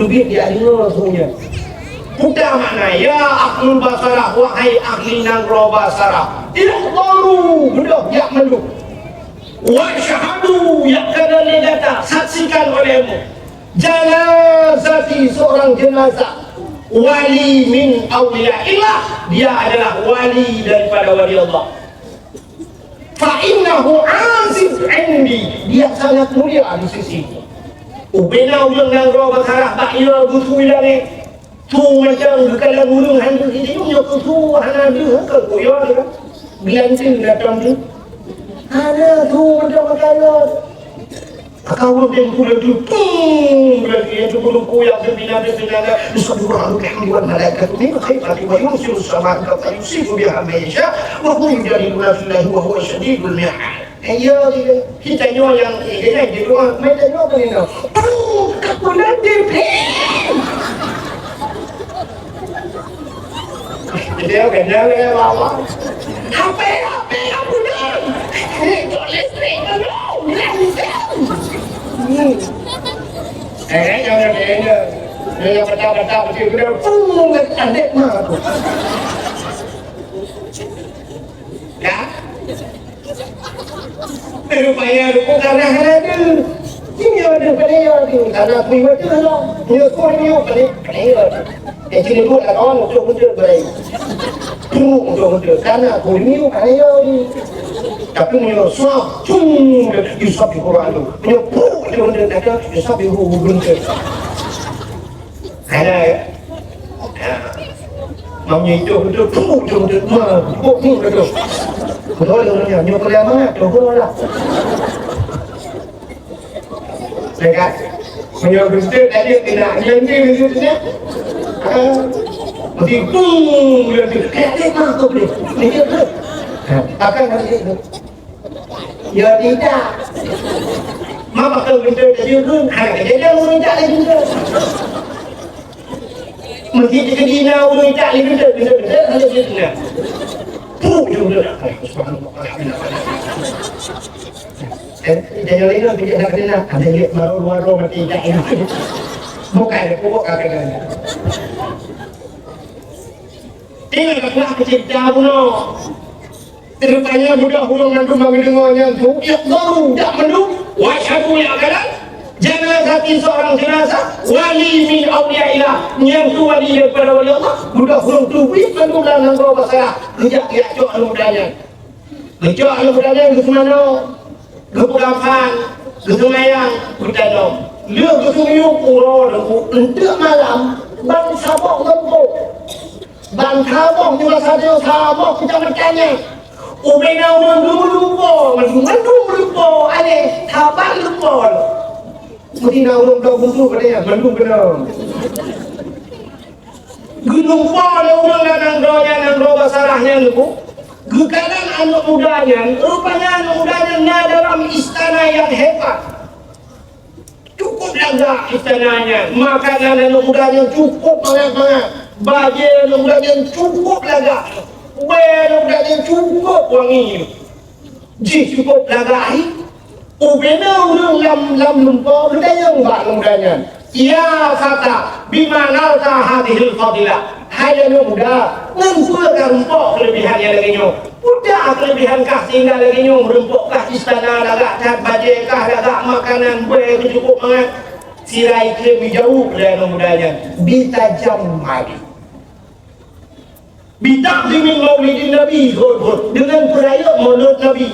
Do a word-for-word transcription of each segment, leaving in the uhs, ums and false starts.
Teubiet jak deungoe su nyan. Peue makna, "Ya ahlul Basarah, wahai ahli nanggroe Basarah, ihdharu, beudôh jak mandum. Wasyhadu, jak keunan lé gata, saksikan olehmu. Janazati, seorang jenazah. Wali min auliyaillah, dia adalah wali daripada wali Allah. Fa innahu aziz indi, dia sangat mulia di sisi. Ubena ureuëng nanggroe Basarah bak yo geutui langét. Su macam geukalon ureuëng hana geuyue, nyoe keu su hana deuh keu kuyon ka. Geulanteu datang tu. Hana su macam geukalon. Maka ureuëng nyang keu laju, pung, laju nyang keu gurungku nyang keu bina-bina, yusabbihu Allahu bihamdihi wal malaikatu min khifatihi wa yursilu sama fa yusibu biha man yasha wa hum yujadiluna fillahi wa huwa syadidul mihal. Ayo, kita nyoe nyang, eh, kena jadi doa, mai tanya apa ni, no? Pung, kapulan dia, ping. Dia kenal ya, lawan. Apa, apa yang benar? Ini tulis ni, belum, belum. Hmm. Eh, jangan dia, dia, dia yang baca-baca betul, dia pun adik mah tu. Ya? Rupanya rupa tanah ada tu. Ini ada pada ya tu, tanah pun ada lah. Dia pun ni pada, pada ya tu. Jadi, dia buat lawan untuk betul baik. Buruk untuk betul. Karena aku ni kaya ni. Tapi meunyoe sob, cung, yusabbihu Allahu. Meunyoe buruk untuk betul, kata, yusabbihu beuneueh. Ada, ya? Ya. Meunyoe itu betul, buruk untuk betul. Ma, buruk ni betul. Betul, betul, betul. Nyoe peureulèe mangat, betul lah. Dekat. Meunyoe beutôi tadi keunan, nyan di beutôi nyan. Ha. Mesti bung, dia tu. Eh, adik mah tu boleh. Dia tu. Ha. Akan hari itu. Ya tidak. Mama kau beutôi tadi tu. Ha, dia dah ureueng tak lagi tu. Meusti teukeudi na ureueng jak lé geuntôt, geuntôt, geuntôt, geuntôt, geuntôt. Puh, geuntôt. Subhanallah, alhamdulillah. Eh, jangan lain lah, tidak nak kena. Ada lihat baru, baru mati jak ini. Bukan, pokok kata. Tinggal kuat kecil jauh, no. Rupanya budak ureueng mandum nyang geudeungoe nyan tu, ihdharu, jak mandum, wasyhadu, ya keunan, janazati, seorang jenazah, wali min auliyaillah, nyan tu wali daripada wali Allah. Budak ureueng tu, bit mandum lam nanggroe Basarah, geujak, geujak cok aneuk muda nyan. Geucok aneuk muda nyan geuseumanoe, geupeukafan, geuseumayang, geutanom. Lheueh geuseumiyueb uroe teungku, eunteuk malam, ban saboh geumpok. Ban saboh nyoe sajoe saboh keucamatan nyan. Ubena ureueng geumeurumpok, mandum meureumpok, aleh saban rumpok. Meusti na ureueng bloe guntu pada nyan, mandum keunong. Geureumpok lé ureueng lam nanggroe nyan, nanggroe Basarah nyan, Teungku. Geukalon aneuk muda nyan, rupanya aneuk muda nyan na dalam istana nyang hebat. Cukup lagak istana nyan, makanan aneuk muda nyan cukup mangat-mangat, bajée aneuk muda nyan cukup lagak, bée aneuk muda nyan cukup wangi. Jih cukup lagak, ubena ureueng lam, lam lumpo geutanyong bak aneuk muda nyan, "Ya fata, bima nalta hadhil fadilah?" Hai aneuk muda, ngon peue karumpok keuleubihan nyang lagée nyoe? Peue keuleubiehan kah sehingga lagée nyoe meurumpok kah istana lagak that, bajée kah lagak, makanan bée keuh cukup mangat? Sira ikheun geujaweueb lé aneuk muda nyan, "Bitajammal." Bitakzimin maulidin Nabi, deungon peurayeuk maulud Nabi.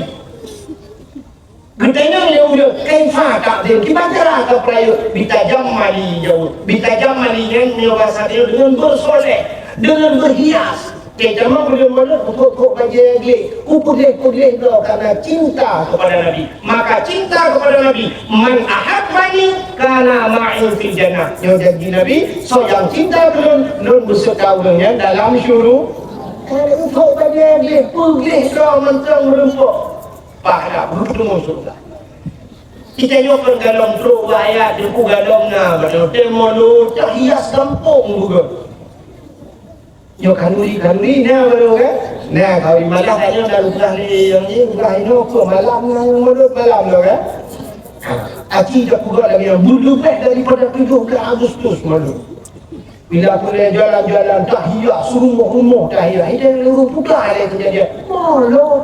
Geutanyong lé ureueng, "Kaifa takzim?" Kiban cara kapeurayeuk? "Bitajammali," jaweueb. Bitajammali nyan meunyoe basa Aceh deungon beusoleh, deungon beuhias. Oke, jameun buleuen maulud, kok-kok bajée gleh, kupeudeh-peudeh droe karena cinta kepada Nabi. Maka cinta kepada Nabi, "Man ahabbani kana ma'i fil jannah." Nyoe janji Nabi, "Soe nyang cinta keu lôn, lôn beuseureuta ureueng nyan dalam syuru-." Kalau kok bajée gleh, peugléh droe mantong meurumpok. Pahala beutôi syeuruga. Kita nyoe kon galom trok bak ayat, Teungku, galom na, galom teumono, tahias gampông juga. Nyoe khanuri, khanuri na baru kan? Na, khanuri malam nyoe dah ludah lé nyang ni, ludah inoe keu malam na nyang mulut malam tu kan? Ha. Aci dak peugah lagèe nyan, beuleubeh daripada tujoh blah Agustus malam. Bila keuneuk jalan-jalan, tahiyat, sirumoh-rumoh tahiyat. Hidang ureueng putra lé keujadian. Malam.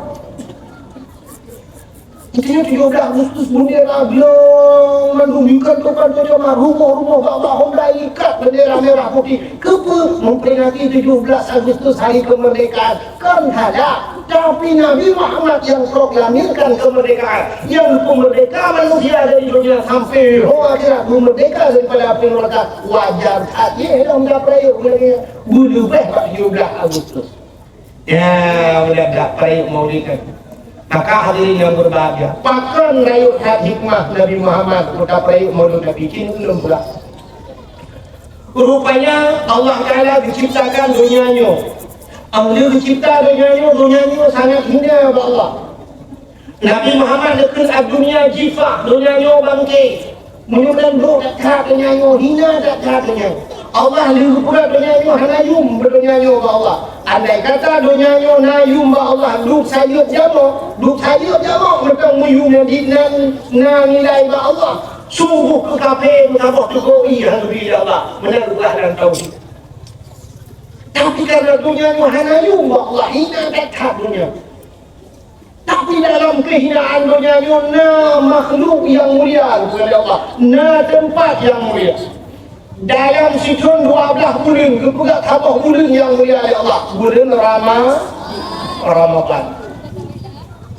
Intinya tujoh blah Agustus bendera glong mandum, ikat bukan terjemah, rumoh-rumoh bak-bak honda ikat bendera merah putih. Keupeue? Memperingati tujoh belas Agustus hari kemerdekaan. Kon that, tapi Nabi Muhammad yang proklamirkan kemerdekaan, yang peumerdeka manusia dari dunia sampai ho akhirat, meumerdeka daripada api neraka, wajar that jih lom tapeurayeuk lagèe nyan. Beuleubeh bak tujoh belas Agustus. Ya, udah dak peurayeuk Maulid kan. Maka hadirin yang berbahagia, pakon rayeuk that hikmah Nabi Muhammad keu tapeurayeuk Maulid Nabi, cit ulôn peugah. Rupanya Allah Taala geuciptakan donya nyoe. Allah geucipta donya nyoe, donya nyoe sangat hina bak Allah. Nabi Muhammad neukheun, "Ad-dunya jifah," donya nyoe bangke. Meunyoe dan brok that that donya nyoe, hina that that donya nyoe. Allah lheueh geupeugah donya nyoe hana yum bak donya nyoe bak Allah. Andai kata donya nyoe na yum bak Allah, duek sayeuep jamok, duek sayeuep jamok mantong meuyum nyang di nan na nilai bak Allah. Sungguh keu kafé meusaboh teugoe ie han geubri lé Allah, meunan ubah lam tauhid. Tapi karena donya nyoe hana yum bak Allah, hina that that donya. Tapi dalam kehinaan donya nyoe na makhluk nyang mulia, bukan lé Allah. Na teumpat nyang mulia. Dalam sithon dua blah buleuen, geupeugah saboh buleuen nyang mulia lé Allah. Buleuen Rama-, Ramadan.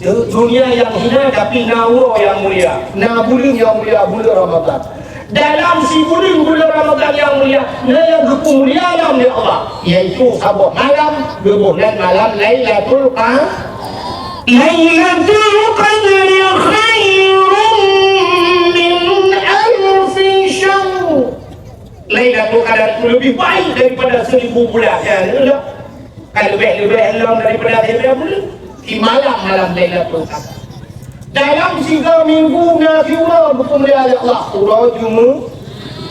Dunia nyang hina, tapi na uroe nyang mulia. Na buleuen nyang mulia, buleuen Ramadan. Dalam sibuleuen buleuen Ramadan nyang mulia, na nyang geupeumulia lom lé Allah, yaitu saboh malam, geuboh nan malam Lailatul Qadar. Lailatul Qadri khairum min alfi syahr. Lailatul Qadar itu lebih baik daripada seribu bulan. Ya, ya. Ka leubeh-leubeh lom daripada siribèe buleuen, di malam-malam Lailatul Qadar. Dalam siga minggu na siuroe geupeumulia lé Allah, uroe Jumu-,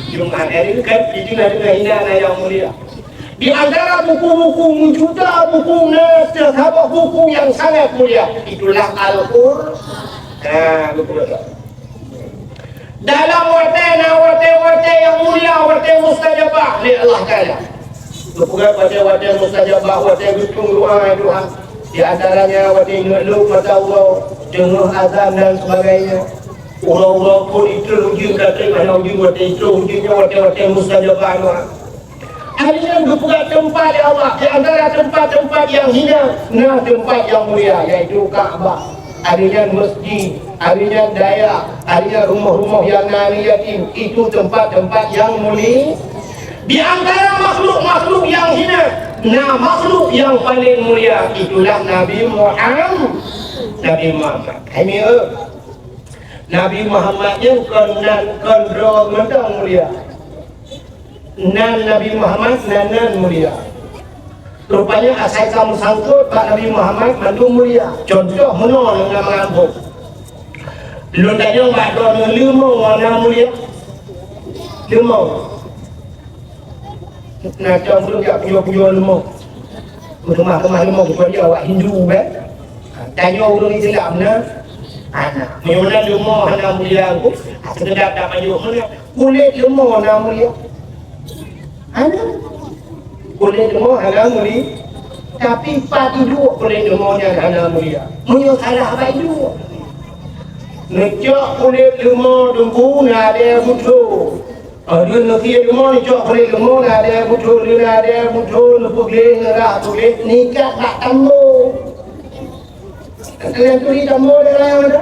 Jumat. Jadi kan, itu na deungon hina na nyang mulia. Di antara buku-buku, meujuta buku, na saboh buku nyang sangat mulia. Itulah Al-Qur-, nah, buku itu. Dalam watèe na watèe-watèe nyang mulia, watèe mustajabah lé Allah Taala. Geupeugah watèe-watèe mustajabah, watèe geutung doa, doa. Di antaranya watèe ingat lhok mata uroe, deungoe azan dan sebagainya. Uroe-uroe phôn itrön ujeuen, ka trép hana ujeuen, watèe itrön ujeuen nyan watèe-watèe mustajabah doa. Hari nyan geupeugah teumpat lé Allah, di antara teumpat-teumpat nyang hina, na teumpat nyang mulia, yaitu Ka'bah. Hari nyan masjid, hari nyan dayah, hari nyan rumoh-rumoh nyang na aneuk yatim, itu teumpat-teumpat nyang muli-, di antara makhluk-makhluk nyang hina, na makhluk nyang paleng mulia, itulah Nabi Muham-, Nabi Muhammad. Hai mi, eh. Nabi Muhammad nyan kon nan, kon droe mantong mulia. Nan Nabi Muhammad nan, nan mulia. Rupanya asai ka meusangkot bak Nabi Muhammad mandum mulia. Contoh meunoe nyang na meugampông. Lôn tanyong bak droeneuh, leumo na mulia? Leumo. Na cok ureueng jak pujoe-pujoe leumo. Meukeumah-keumah leumo, geupeugah awak Hindu, kan? Tanyoe ureueng Islam na, hana. Meunyoe na leumo hana mulia, ku, sekedar tapajoh meunan. Kulét leumo na mulia? Hana. Kulét leumo hana mulia. Tapi pat iduek kulét leumo nyan hana mulia? Meunyoe salah bak iduek. Neucok kulét leumo Teungku, na dèe beutrô. Aduh, neusie leumo, neucok kulét leumo, na dèe beutrô, na dèe beutrô, neupeugleh, neurah peugleh, neuikat bak tambo. Kalian turi tambo deh, kalian ada?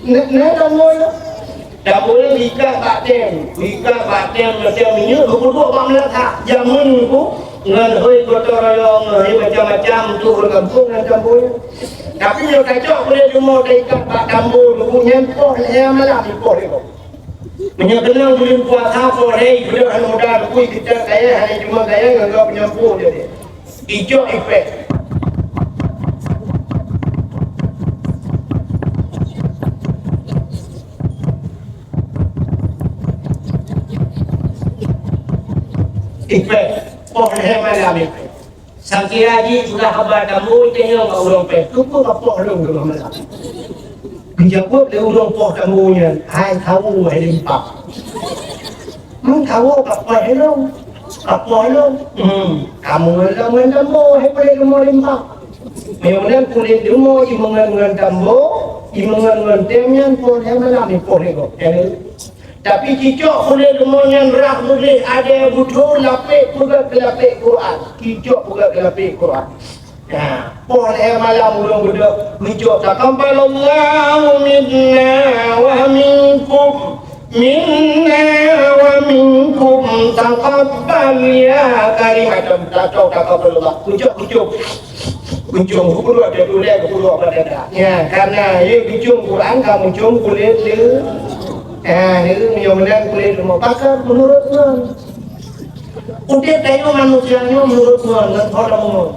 Na, na tambo ya? Tambo ni ikat bak tem, ikat bak tem, macam minyeuk geupeuduek bak meulatak. Jameun ku, ngon hôi gotong royong, hôi macam-macam, tu ureueng gampông ngon tambo nyan. Tapi meunyoe tacok kulét leumo taikat bak tambo, nyan poh lhèe malam, poh lhèe. Meunyoe keunong buleuen puasa, poh lhèe, ibeudôh aneuk muda, bukui geucok kayèe, hana jumah kayèe, ngon gob meunyampôh jadi. Ijok ipèh. Ipèh. Poh lhèe malam ipèh. Sakira jih sudah haba tambo, itanyong bak ureueng pèh, "Keupeue ka poh lôn keumah malam?" Geujaweueb lé ureuëng poh tambo nyan, "Hai kawo hai limpak. Meukawo ka poh lôn, ka poh lôn. Hmm, kamoe lom ngon tambo hai kulét leumo limpak. Meunyoe meunan kulét leumo jimeungon ngon tambo, jimeungon ngon tem nyan poh lhée malam jipoh lé gob." Tapi cicok kulét leumo nyan rhah leubeh adé beuthô lapék peugét keu lapék Quran. Cicok peugét keu lapék Quran. Nah, poh lhée malam ulôn beudôh meucok, "Taqabbalallahu minna wa minkum, minna wa minkum, taqabbal ya karim." Atau tacok, "Taqabbalallah." Kucok, kucok. Kucok, kucok, dia tuléh, kucok pada dah. Ya, karena ye kucok Quran, kamu cok kulét le. Ah, ni meunyoe meunan kulét leumo. Pakon meunurot ngon. Udép tanyoe manusia nyoe meunurot ngon, ngon orang umum.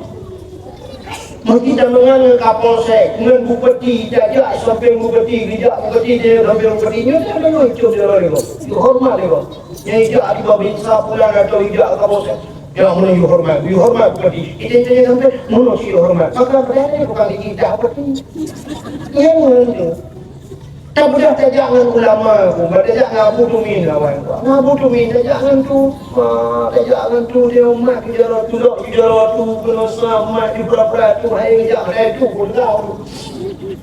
Meusti tameungon ngon kapolsek, ngon bupati, jak-jak sampéng bupati, dijak bupati, dijak sampéng bupati, nyoe tak deungoe icum jaroe lé gob. Yue horeumat lé gob. Nyang ijak di Babinsa pulang atau ijak ka kapolsek. Ya, meunyoe yue horeumat, yue horeumat bupati. Ite-ite sampéng, meunyoe si yue horeumat. Maka berani bukan diijak bupati. Nyan ngon tu. Tapeugah tajak ngon ulama ku, ba tajak ngon Abu Tumin lawan ku. Ngon Abu Tumin tajak ngon tu, ha, tajak ngon tu, dia umat tu jaroe tu, lok tu jaroe tu, keunoe sa umat tu, peura-peura tu, hai jak hai tu pun tau.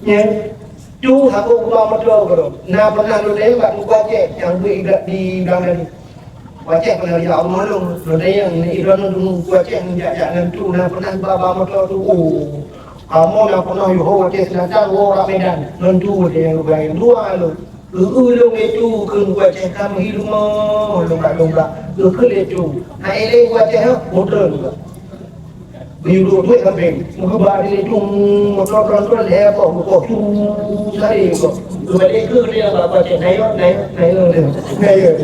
Nyan. Tu aku geuba moto keudroe. Na pernah lôn tanyong bak Teungku Aceh nyang beuet di Blang Dali. Teungku Aceh pernah jak rumoh lôn. Lôn tanyong, "Ni droeneuh Teungku Aceh jak-jak ngon tu, na pernah geuba moto tu?" "Oh, kamoe na pernah yoh Aceh Selatan, woe rot Medan." Ngon tu watèe nyan geuba dua lôn. Eu-eu lôn lé tu keu Teungku Aceh, ka meuhi rumoh lôn bak lôn bak. Eu keu lé tu. Hai lé Teungku Aceh, moto juga. Geuyue duek-duek sampéng. Meukeubah dilèe cung, moto tron-tron lhèe boh, geupoh cung, saé boh. Geubalek keu dia bak pacéh, "Nayok, nayok, nayok, nayok."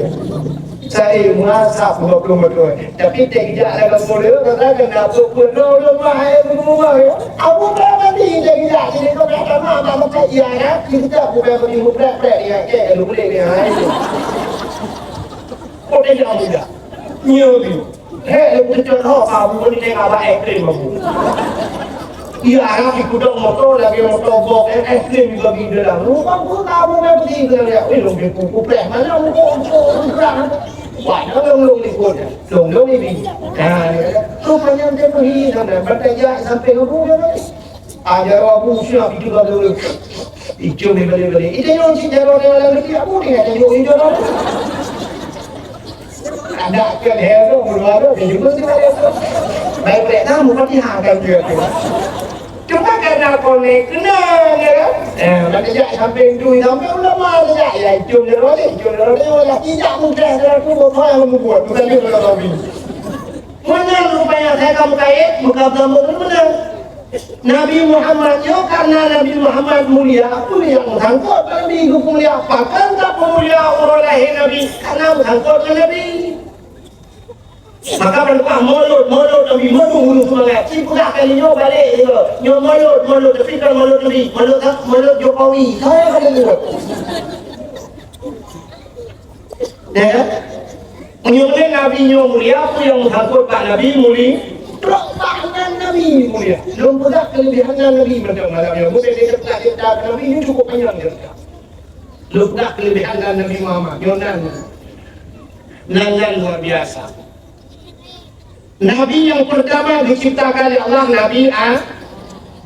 Saé meuasap dua ploh moto. Tapi teuh geujak lam gampông dia, kata kena peue-peue droe lôn bah hai meunyoe. Abu Bakar tadi teuh geujak, jadi kau tak sama bak Mekah, iya kan? Kita bukan bagi muprek-prek, iya, kek, lu boleh dia, hai. Kau tak jauh juga. Nyo, nyo. Hé, lôn teucok ho, ka bu ni tengah bak es krim aku. Iya, anak ikut dong motor lagi motor bok, es krim juga di dalam. Lu kan pun tahu kan pergi ke dia. Eh, lôn di kuku preh mana lu kok, kok, kok, kok. Wah, dah lôn, lôn ikut. Lôn, lôn ini. Nah, tu panjang dia pergi sana. Bertajak sampai ke bu dia. Ah, jaroe Abu Syah itu baru. Icum ni balik-balik. Itu yang si jaroe dia dalam negeri Abu ni, ada yang jaroe. Ada kan hero, baru dia juga si balik. Baik-baik tamu Fatihah kan dia tu. Cuma karena konek kenal, ya kan? Eh, udah kejak samping tu, sampai ulama kejak. Ya, icum jaroe ni, icum jaroe ni, lah tidak mudah jaroe tu, buat apa yang membuat, bukan dia kalau tahu ni. Meunan rupanya saya kamu kait, muka-muka meunan. Nabi Muhammad nyoe karena Nabi Muhammad mulia, peue nyang meusangkot ngon Nabi geupeumulia? Pakon tapeumulia uroe lahé Nabi? Karena meusangkot ngon Nabi. Maka ban lumpah mulod, mulod Nabi, mulod ureueng seumangat. Sipeugah kali nyoe balek nyoe. Nyoe mulod, mulod, tapi kon mulod Nabi, mulod, mulod Jokowi. Saya kali nyoe. Ya kan? Meunyoe Nabi nyoe mulia, peue nyang meusangkot bak Nabi muli-, trok bak nan Nabi mulia. Lôn peugah keuleubehan nan Nabi mantong malam nyoe. Mungken dia peugah cerita Nabi ni cukup panjang cerita. Lôn peugah keuleubehan nan Nabi Muhammad. Nyoe nan, nan, nan luar biasa. Nabi nyang pertama diciptakan oleh Allah, Nabi A-,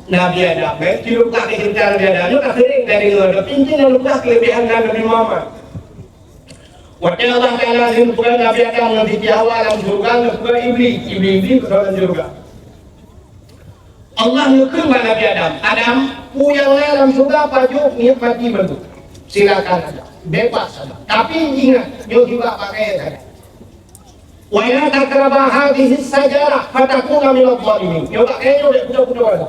Nabi Adam. Eh, lôn peugah cerita Nabi Adam. Nyoe ka sering dari luar. Tapi inti lôn peugah keuleubehan nan Nabi Muhammad. Watèe Allah Taala geupeubuet Nabi Adam ngon Siti Hawa lam syeuruga, geupeubuet Iblih, Iblih, Iblih keudroe lam syeuruga. Allah neukheun bak Nabi Adam, "Adam, peue nyang na lam syeuruga pajoh, niet mati bandum. Silakan saja, bebas saja. Tapi ingat, nyoe jiba pakai saja. Wa la taqraba hadhihi syajarah fatakuna minadh dhalimin." Nyoe bak kayèe nyoe dek kuda-kuda.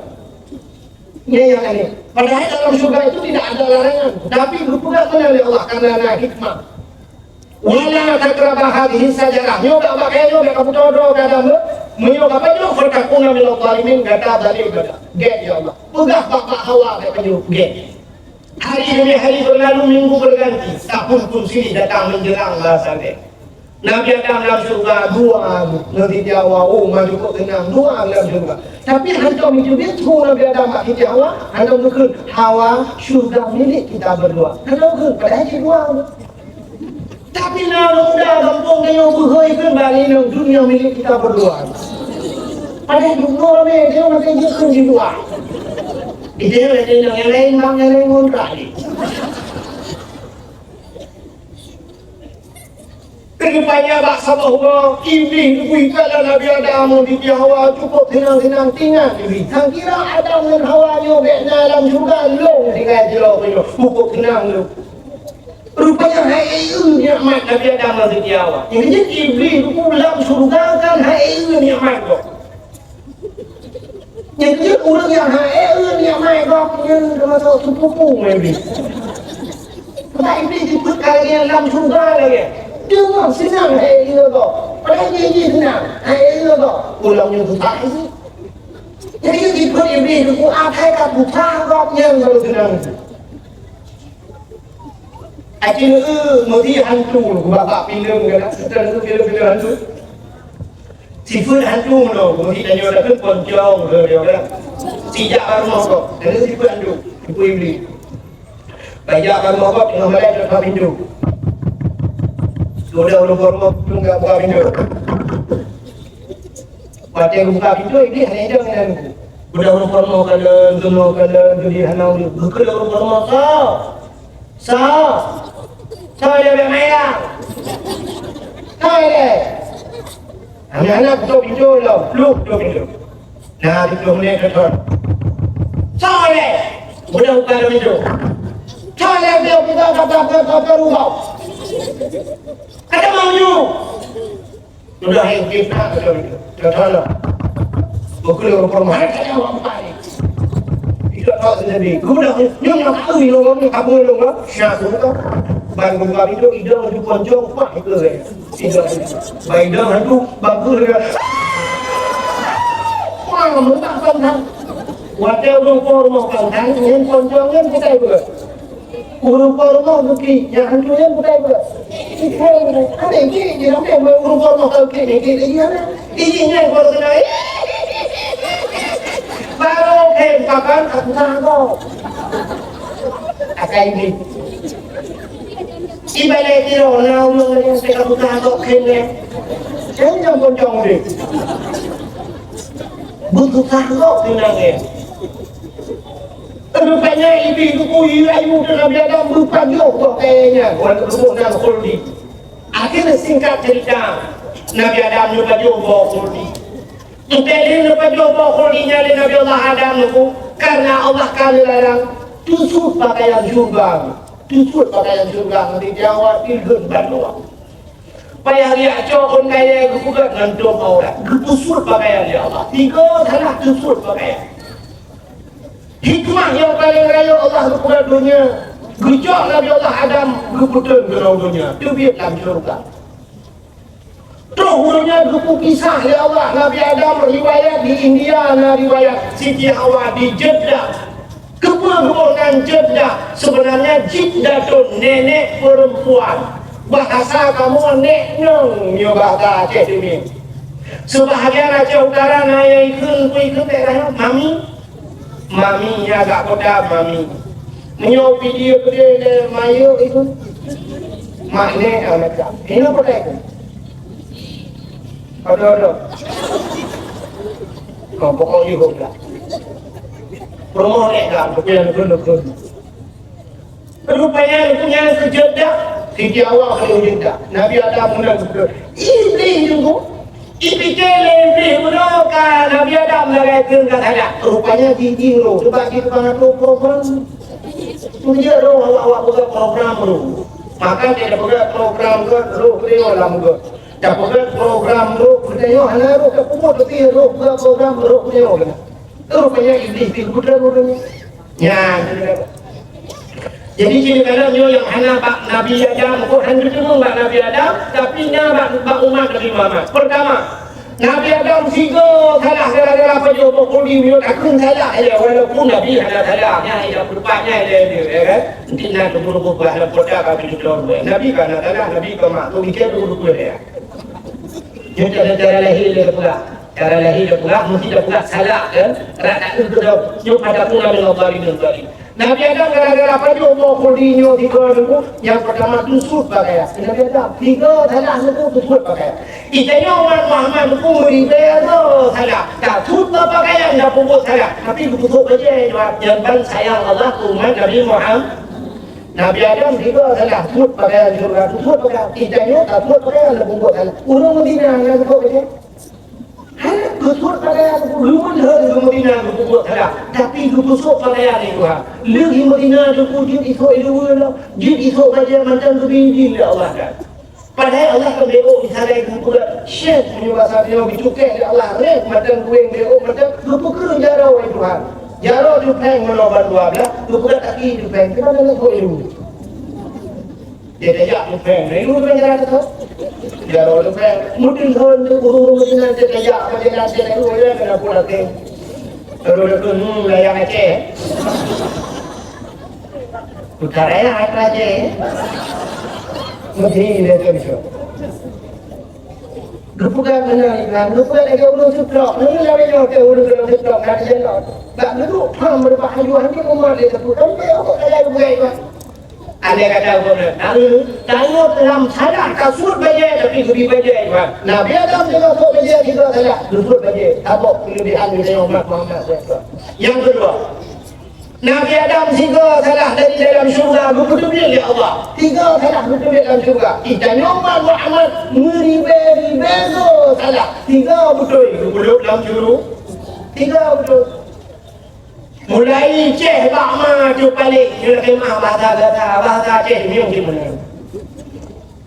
Nyoe nyang aneh. Padahal dalam syeuruga itu tidak ada larangan, tapi geupeugah meunan lé Allah karena na hikmah. "Wa la taqraba hadhihi syajarah." Nyoe bak, bak kayèe nyoe bèk kapeutôh droe keu Adam nyoe. Meunyoe kapajoh, "Fatakuna minadh dhalimin," gata zalim gata. Gèt, ya Allah. Peugah bak, bak Hawa bèk pajoh. Gèt. Hari demi hari berlalu, minggu berganti, tahun pun silih datang menjelang masa gèt. Nabi Adam lam syeuruga dua, ngon Siti Hawa, oh, ma cukôp teunang, dua lam syeuruga. Tapi hantom jiteubiet su Nabi Adam bak Siti Hawa, hantom geukheun, "Hawa, syeuruga milék kita berdua." Hantom geukheun, padahai cit dua. Tapi na ureueng muda gampông tanyoe beuhôi kheun bak inong, "Dunia milik kita berdua." Padahai dunia ramé, tanyoe maté jeuet kheun di luwa. Di tanyoe nyang laén bang, nyang laén ngontrak jih. Rupanya bak saboh uroe, Iblih geubri kala Nabi Adam ngon Siti Hawa cukôp seunang-seunang tinggai Iblih. Sangkira Adam ngon Hawa nyoe bèk na lam syeuruga, lôn tinggai sidroe keudroe, cukôp seunang lôn. Rupanya hai eu nikmat Nabi Adam ngon Siti Hawa. Nyang jeuet Iblih geupeu lam syeuruga kan hai eu nikmat gob. Nyang jeuet ureueng nyang hai eu nikmat gob nyan teumasok sepupu ngon Iblih. Sebab Iblih jipeuet ka lagèe lam syeuruga lagèe. Deungon seunang hai eu gob. Padahai jih seunang hai eu gob. Ulôn nyoe susah jih. Jadi jipeuet Iblih geupeu asai ka susah gob nyan baru seunang. Aci neu meuhi hantu, bak-bak filem kan, filem-filem hantu. Sifeuet hantu nyoe, meuhi tanyoe dah kan poncong ke dia kan. Sijak bak rumoh gob, neu sifeuet hantu, sifeuet Iblih. Bak jak bak rumoh gob, teungoh malam teuk buka pintoe. Sudah ureueng rumoh tunggu buka pintoe. Watèe geubuka pintoe, Iblih hana idong inan. Budak ureueng peurumoh kalon, keunoe kalon, jadi hana ureueng. Geukheun lé ureueng peurumoh, "Soe? Soe? Soe lé bèk mayang? Soe lé?" Hana-hana putôh pintoe lom, pluh putôh pintoe. Nah, di pluh menit teutap. "Soe lé?" Budak buka pintoe. "Soe lé, dia buka, buka, buka, buka rumah. Ada mau you?" Sudah hai kita kata, kata lah. Bukul ureueng peurumoh, hai saya awak bukai. Tidak tahu sendiri. Guna nyonya tahu ilong kamu ilong lah. Syak tu kan. Bang buka pintu idong tu poncong pak itu saya. Tidak. Baik dah tu bagus dia. Wah, mentah kan. Watèe ureueng po rumoh kan, nyan poncong nyan bukai bukai. Ureueng po rumoh bukit, nyang hantu nyan bukai bukai. Ada bukit, di dalam ureueng po rumoh bukit ni, di, di, di, di, nyan baru kena. Baru khem papan, aku sanggup. Akai ni. Ibarat kira na ureueng laén cakap buta agak kheun lé. Kheun nyang poncong deh. Buta agak tunang lé. Rupanya Iblih geupeu yue ayue teuh Nabi Adam beupajoh boh kayèe nyan, wan geuboh nan khuldi. Akhirnya singkat cerita, Nabi Adam neupajoh boh khuldi. Entah lé neupajoh boh khuldi nyan lé Nabi Allah Adam nyoe, karena Allah ka neularang teusuet pakaian syeuruga. Teusuet pakaian syeuruga ngon di Jawa, di Leuen Banua. Payah riak cok kon kayèe geupeugöt ngon dum aurat. Geupeusuet pakaian lé Allah. Tiga salah teusuet pakaian. Hikmah nyang paleng rayeuk Allah geupeugöt donya. Geucok Nabi Allah Adam geupeuteun keunoe donya. Teubiet lam syeuruga. Troh uroe nyan geupeu kisah lé Allah Nabi Adam, riwayat di India na riwayat Siti Hawa di Jeddah. Keupeue geuboh nan Jeddah? Sebenarnya Jiddatun, nenek perempuan. Bahasa kamoe nek nong nyoe bahasa Aceh Teumiyueb. Sebahagian Aceh Utara na nyang ikheun, peue ikheun daerah nyoe? Mami. Mami, ya agak kota mami. Meunyoe video gede lé mayuk itu, makna amat gak. Ini apa lagi? Ada, ada. Kau pokok yuh lah. Promo ni kan, tapi yang pun pun. Rupanya aku nyang keujeuet dah. Siti Hawa keu jeuet dah. Nabi Adam meunan keu Iblih juga. Ipike lé Iblih bunoe ka Nabi Adam lagèe kheun ka salah. Rupanya jih-jih roh. Sebab jih tukang atur program. Meunyoe roh awak-awak peugah program roh. Maka dia peugah program ke roh beliau dalam ke. Dah peugah program roh beliau hana roh ke puput, tapi roh peugah program roh beliau kena. Rupanya Iblih pih buta ureueng nyan. Nyan. Jadi, ciri tanda nyoe nyang hana bak Nabi Adam, bukan hana teumong bak Nabi Adam, tapi na bak, bak umat Nabi Muhammad. Pertama, Nabi Adam sigoe salah gara-gara pajoh boh khuldi, meunyoe takheun salah, ya, walaupun Nabi hana salah, nyan, ya, peureupat nyan, ya, ya, ya, kan? Nanti na teupeu-teupeu bah lam kota ka tujoh ploh dua. Nabi ka hana salah, Nabi ka mak, tu mikir teupeu-teupeu, ya. Nyoe cara, cara lahé lé teupeugah. Cara lahé teupeugah, meusti teupeugah salah, kan? Rata keuh keudroe. Nyoe pada pun amil zalimin zalim. Nabi Adam gara-gara pajoh boh khuldi nyoe tiga teungku, nyang peurtama teusut pakaian. Nabi Adam, tiga salah teungku teusut pakaian. Geutanyoe umat Muhammad teungku meuribèe salah. Teusut pakaian dak peubuet salah. Tapi geupeusut bajèe, nyang ban sayang Allah keu umat Nabi Muhammad. Nabi Adam tiga salah, teusut pakaian syeuruga, teusut pakaian. Geutanyoe teusut pakaian dak peubuet salah. Ureueng Madinah nyang teusut bajèe. Hana geupeusut pakaian, geumeulheueh geumeudina geupeubeuet salah, tapi geupeusut pakaian lé Tuhan. Lheueh geumeudina teungku jeuet isok ileue lom, jeuet isok bajèe mantong geubri idhin lé Allah kan. Padahai Allah kan beuôk di salai geupeugah, syèh meunyoe basa nyoe geucukéh lé Allah, rèh mantong kuéng beuôk mantong geupeukeu jaroe lé Tuhan. Jaroe tupèng meunoe ban dua blah, geupeugah kaki tupèng, di mana nak ileue? Dia tajak tupèng. Dari dulu tupèng jalan tu. Jaroe tupèng. Mudin hon tu ureueng-ureueng meusinan dia tajak, macam mana dia lalu, dia kena pulang ke. Lalu dia tu, hmm, layang Aceh. Utara ya, Aceh. Mesti dia tu, so. Geupeugah meunan iman, geupeugah lagèe ureueng seuplok. Nyoe lawét nyoe teuh ureueng golom seuplok, ka jijalan. Bak geuduek pham meureubah ayue, hana umat lé teupeu. Kan bèk kok kaya geupeugah iman. Andai kata gobnyan, tanyoe lam salah, ka suet bajèe, tapi geubri bajèe iman. Nabi Adam sigoe suet bajèe, sigoe salah, geusuet bajèe. Tabok keuleubèhan geutanyoe umat Muhammad sigoe. Nyang keudua, Nabi Adam sigoe salah dari dalam syeuruga, geupeuteubit lé Allah. Tiga salah geupeuteubit lam syeuruga. Geutanyoe umat Muhammad meuribèe-ribèe goe salah. Tiga beutôi geupeuleubèt lam syeuruga. Tiga beutôi. Mulai céh bak ma teupaleh, nyoe lakèe ma bahasa gata, bahasa céh nyoe gimana?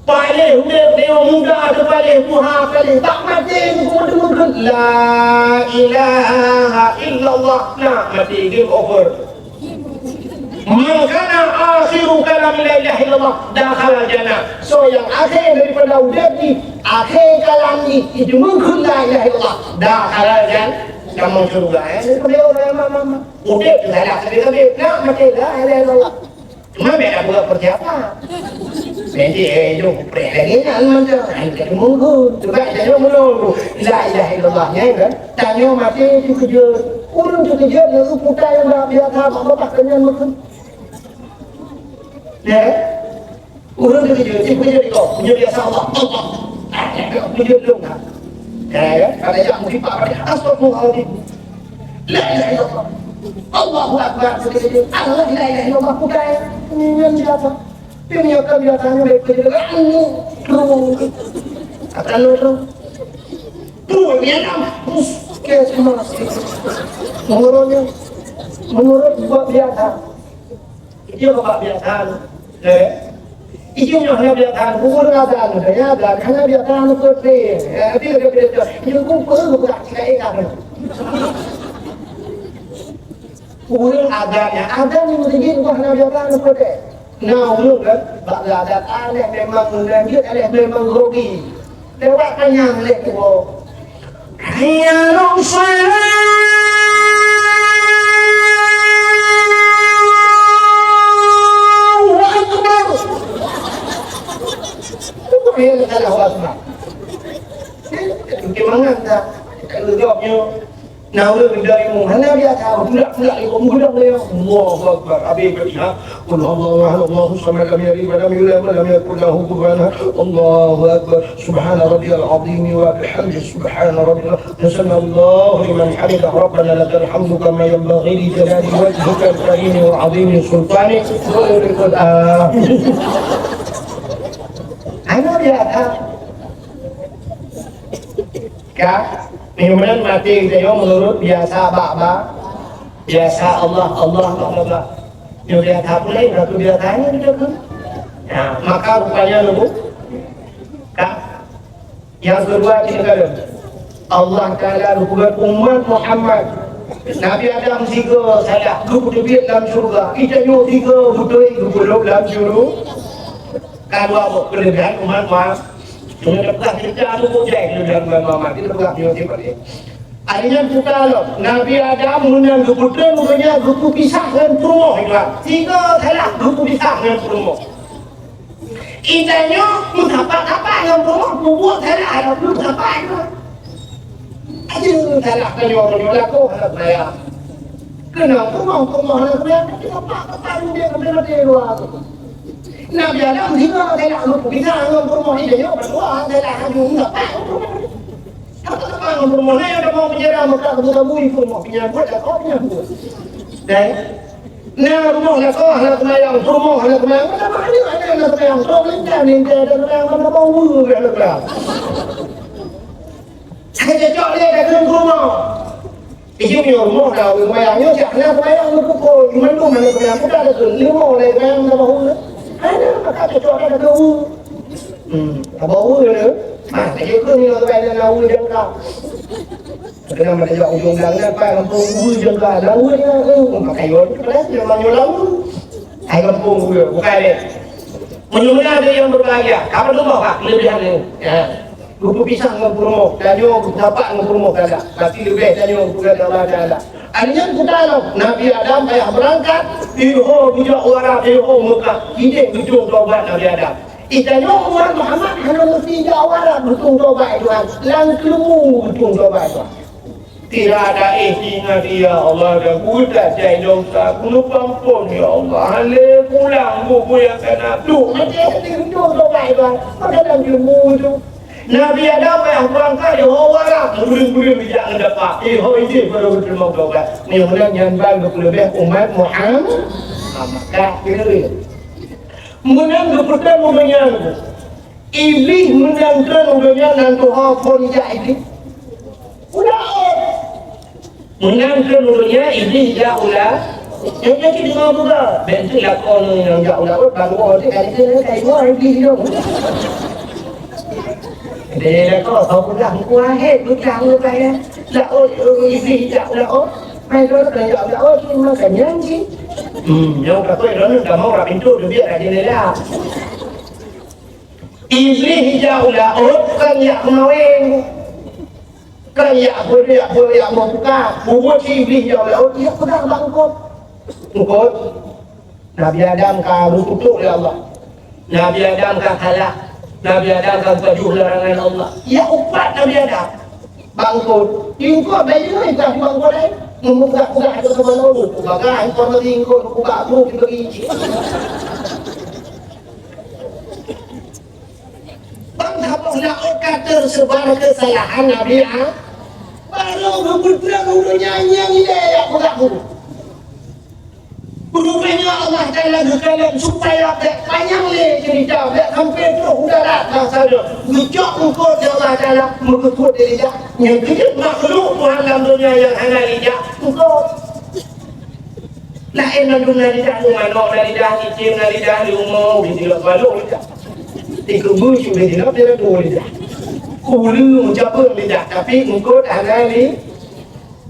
Paleh udép deungon muda teupaleh, tuha paleh, bak maté nyoe keumeudeuh kheun, "La ilaha illallah," na maté, game over. "Man kana akhiru kalami la ilaha illallah, dakhalal jannah." Soe nyang akhé daripada udép jih, akhé kalam jih, jideungon kheun la ilaha illallah, dakhalal jannah. Tamong syeuruga, eh. Dia panggil orang yang mama. Udép tu salah sabe-sabe. Nak mati la ilaha illallah. Cuma bèk na buat persiapan. Nanti, eh, jom kupreh lagi nak mantong. Hai, ka teumeugun. Cuba tanyoe meununggu. La ilaha illallah, ya kan? Tanyoe mati teukeujot. Ureueng teukeujot ngon putai nyang biasa, bak babah keunyan meukeun. Ya? Ureueng teukeujot, eh, peujeuet iko, peujeuet biasa Allah, Allah. Peujeuet lôn, ha. Eh, ya, kada jak meusipak, kada, astagfirullahaladzim. La ilaha illallah. Allahu Akbar, peujeuet, Allah, la ilaha illallah, bukai. Nyan biasa. Tapi nyoe kan biasanya baik peujeuet, anu, terus. Akan lôn terus. Tuh, dia nama. Puskesmas. Menurutnya, menurut buat biasa. Itu bapak biasa. Eh? Itu nyoe hana biasa. Bukan ada, ada, ada, hana biasa, ada, ada. Eh, tapi ada biasa. Itu pun perlu buka, tidak ingat. Ureueng adat nyan, adat nyan meuseujid bukan hana biasa, hana protes. Na ureueng kan, bak adat aneh memang, aneh memang grogi. Lewat panyang leh tuwoe. Hayya 'alas shalah. Allahu Akbar. Itu yang salah Allahu Akbar. Itu mangat dah. Kalau jawabnya, na ureueng dari mu, hana biasa, pulak-pulak ikut meugulang dia. Allahu Akbar. Habis berarti, ha? Qul huwallahu ahad, Allahus samad, lam yalid wa lam yulad wa lam yakul lahu kufuwan ahad. Allahu Akbar. Subhana rabbiyal azim wa bihamdi. Subhana rabbiyal, sami'allahu liman hamidah. Rabbana lakal hamdu kama yanbaghi li jalali wajhikal karim wa azimi sultanik. Amin. Hana biasa. Ka, nyoe meunan maté geutanyoe meunurot biasa bak-bak. Biasa Allah, Allah, Allah, Allah. Nyoe biasa pulai, berarti biasa nyoe geutanyoe. Nah, maka rupanya nunggu. Ka, nyang keudua, kita kata, Allah Taala geupeugah umat Muhammad. Nabi Adam sigoe salah, geupeuteubiet lam syeuruga. Geutanyoe sigoe beutôi, geupeulhôb lam syeuruga. Ka dua boh keuleubehan umat Muhammad. Meunyoe teupeugah cerita tu, bujang keuleubehan umat Muhammad. Kita peugah nyoe sipat dia. Akhirnya kita lom. Nabi Adam meunan geupeutreun, meunan geupeupisah ngon peurumoh, Ibrahim. Tiga salah geupeupisah ngon peurumoh. Itanyoe meusapat-sapat ngon peurumoh, peubuet salah, meusapat ngon. Aja salah tanyoe, tanyoe lakoe hana seumbahyang. Keunong peurumoh, peurumoh hana seumbahyang, tapi sapat-sapat ngon dia sampai maté dua tu. Nabi Adam singoh salah, meusapat ngon peurumoh, itanyoe bandua salah, hana meusapat ngon peurumoh. Sapat-sapat ngon peurumoh, na nyang tamong penjara, meukat kabui-kabui peurumoh, penyabuet lakoe, penyabuet. Dan Na rumoh lakoe hana seumayang, rumoh hana seumayang, meutamah aneuk hana seumayang, trok lintah-lintah hana seumayang, meutamah ureueng hana seumayang. Sakét cocok lé dah keuneuk rumoh. Ijeuem nyoe rumoh dah ureueng seumayang, nyoe cak hana seumayang, meupukul, mandum hana seumayang, peugah dah keuneuk lima lé seumayang, meutamah ureueng. Hana, maka cocok dah keuneuk ureueng. Hmm, meutamah ureueng. Ha, lagèe keuneuk nyoe seumayang, na ureueng jangka. Kadang pada jak ujong blang nyan, pat gampông ureueng jeuet ka, lawan nyan, eh, pakai yon, kelas dia manyulang. Hai gampông ureueng, bukan deh. Meunyoe meunan ada yang berbahagia, kapan lumoh, Pak, kelebihan ni. Ya. Geupeupisah ngon peurumoh, tanyoe geupeusapat ngon peurumoh gala. Berarti leubeh tanyoe geupeugaga Allah Taala. Hari nyan kuta lom, Nabi Adam payah beurangkat, iho geujak u Arab, iho Mekah, ideh geutong tobat Nabi Adam. Itanyoe umat Muhammad hana meusti jak u Arab geutong tobat, Tuhan. Lam keuleumbu geutong tobat, Tuhan. Tidak ada ikhtiar, ya Allah, dan budak jai dosa. Kulup ampun, ya Allah. Hale pulang buku yang kena tu. Macam itu, geutong tobat, Tuhan. Maka lam keuleumbu tu. Nabi Adam payah beurangkat, iho u Arab. Meuguring-guring bijak ngon dapat. Iho ideh baru geuteurimong tobat. Mudah-mudahan nyan ban geupeuleubeh umat Muhammad. Maka kira. Meunan geupeugah u donya nyoe, Iblih meunan treun u donya nan tuha phon jak Iblih. U laôt. Meunan treun u donya Iblih jak u laôt. Nyoe cit deungoe buka. Bèk teuk lakoe nyang jak u laôt, ban woe teuk kali keu kai woe Iblih dong. Deh lakoe, kau peugah muka hét, peugah muka ya. Laôt, eh, Iblih jak u laôt. Mai lôn jak u laôt, cuma kenyang cit. Hmm, nyoe ka keu lôn ka mau rak pintoe teubiet rak jendela. Iblih jak u laôt kon jak meuawén. Kon jak peue, jak peue, jak meubuka. Bubuet si Iblih jak u laôt, jak peugah bak eungkôt. Eungkôt, Nabi Adam ka geukutok lé Allah. Nabi Adam ka kalah. Nabi Adam ka geupajoh larangan Allah. Jak upat Nabi Adam. Bak eungkôt. Di eungkôt, bèk jinoe ka di bak eungkôt laén. Meumugah-ugah ateueh keumalon. Bagah informasi eungkôt, kubak gru dibagi. Ban saboh laôt ka teuseubar keusalahan Nabi Adam. Barô geupeutreun u donya nyang ilèe jak peugah guru. Rupanya Allah Taala geukalon supaya bèk panyang lé ceurita, bèk sampoe troh u darat bangsa nyoe. Geucok eungkôt lé Allah Taala, meukeukot lé lidah. Nyang keujeuet makhluk Tuhan lam donya nyang hana lidah, eungkôt. Laén mandum na lidah, manok na lidah, cicém na lidah, leumo, bidilok balok lidah. Dikeubeuet cit bidilok, dia dua lidah. Uleueng cabeueng lidah, tapi eungkôt hana li-,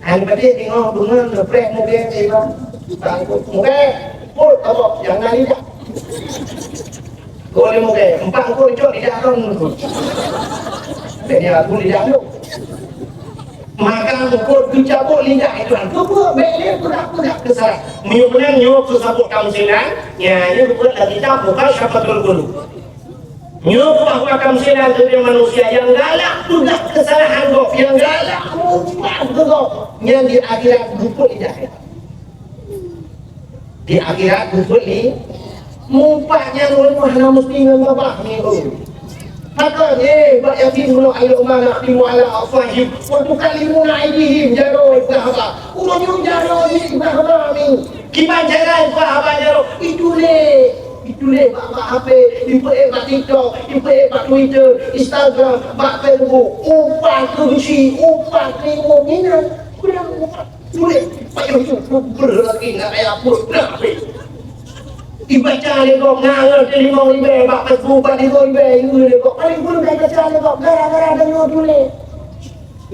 hana patéh teungoh beungon neupreh mugèe iba. Bang mugèe, pôt abok, jangan lidah. Goh lé mugèe, empat eungkôt cok lidah kon. Jadi aku lidah tu. Maka eungkôt geucabot lidah itu, Tuhan. Keupeue bèk lé peugah-peugah keusalahan. Meunyoe meunan nyoe keu saboh tamsilan, nyan nyoe geupeugah lam kitab Mukasyafatul Qulub. Nyoe bahwa tamsilan keu manusia nyang galak peugah keusalahan gob, nyang galak meuubah keu gob, nyan di akhirat geupeuet lidah. Di akhirat geupeuet lé, mupat nyan ureueng hana meusti ngon babah nyoe. Maka, eh, bak Yasin bunoe, "Al-yawma nakhtimu ala afwahihim wa tukallimuna aydihim," jaroe peugah haba. Uroe nyoe jaroe jih peugah haba mi. Kiban cara peugah haba jaroe? Ituléh, ituléh bak, bak H P, ipeuék bak TikTok, ipeuék bak Twitter, Instagram, bak Facebook. Upat keu beusi, upat keu imeum inan. Kurang upat. Tuléh, payah ju, beureuti na kaya peuet na habéh. Ibaca lé gob, na ngon teurimong ribèe, bak Facebook, bak limong ribèe, ieu lé gob. Paléng pun ka ibaca lé gob, gara-gara deungoe tuléh.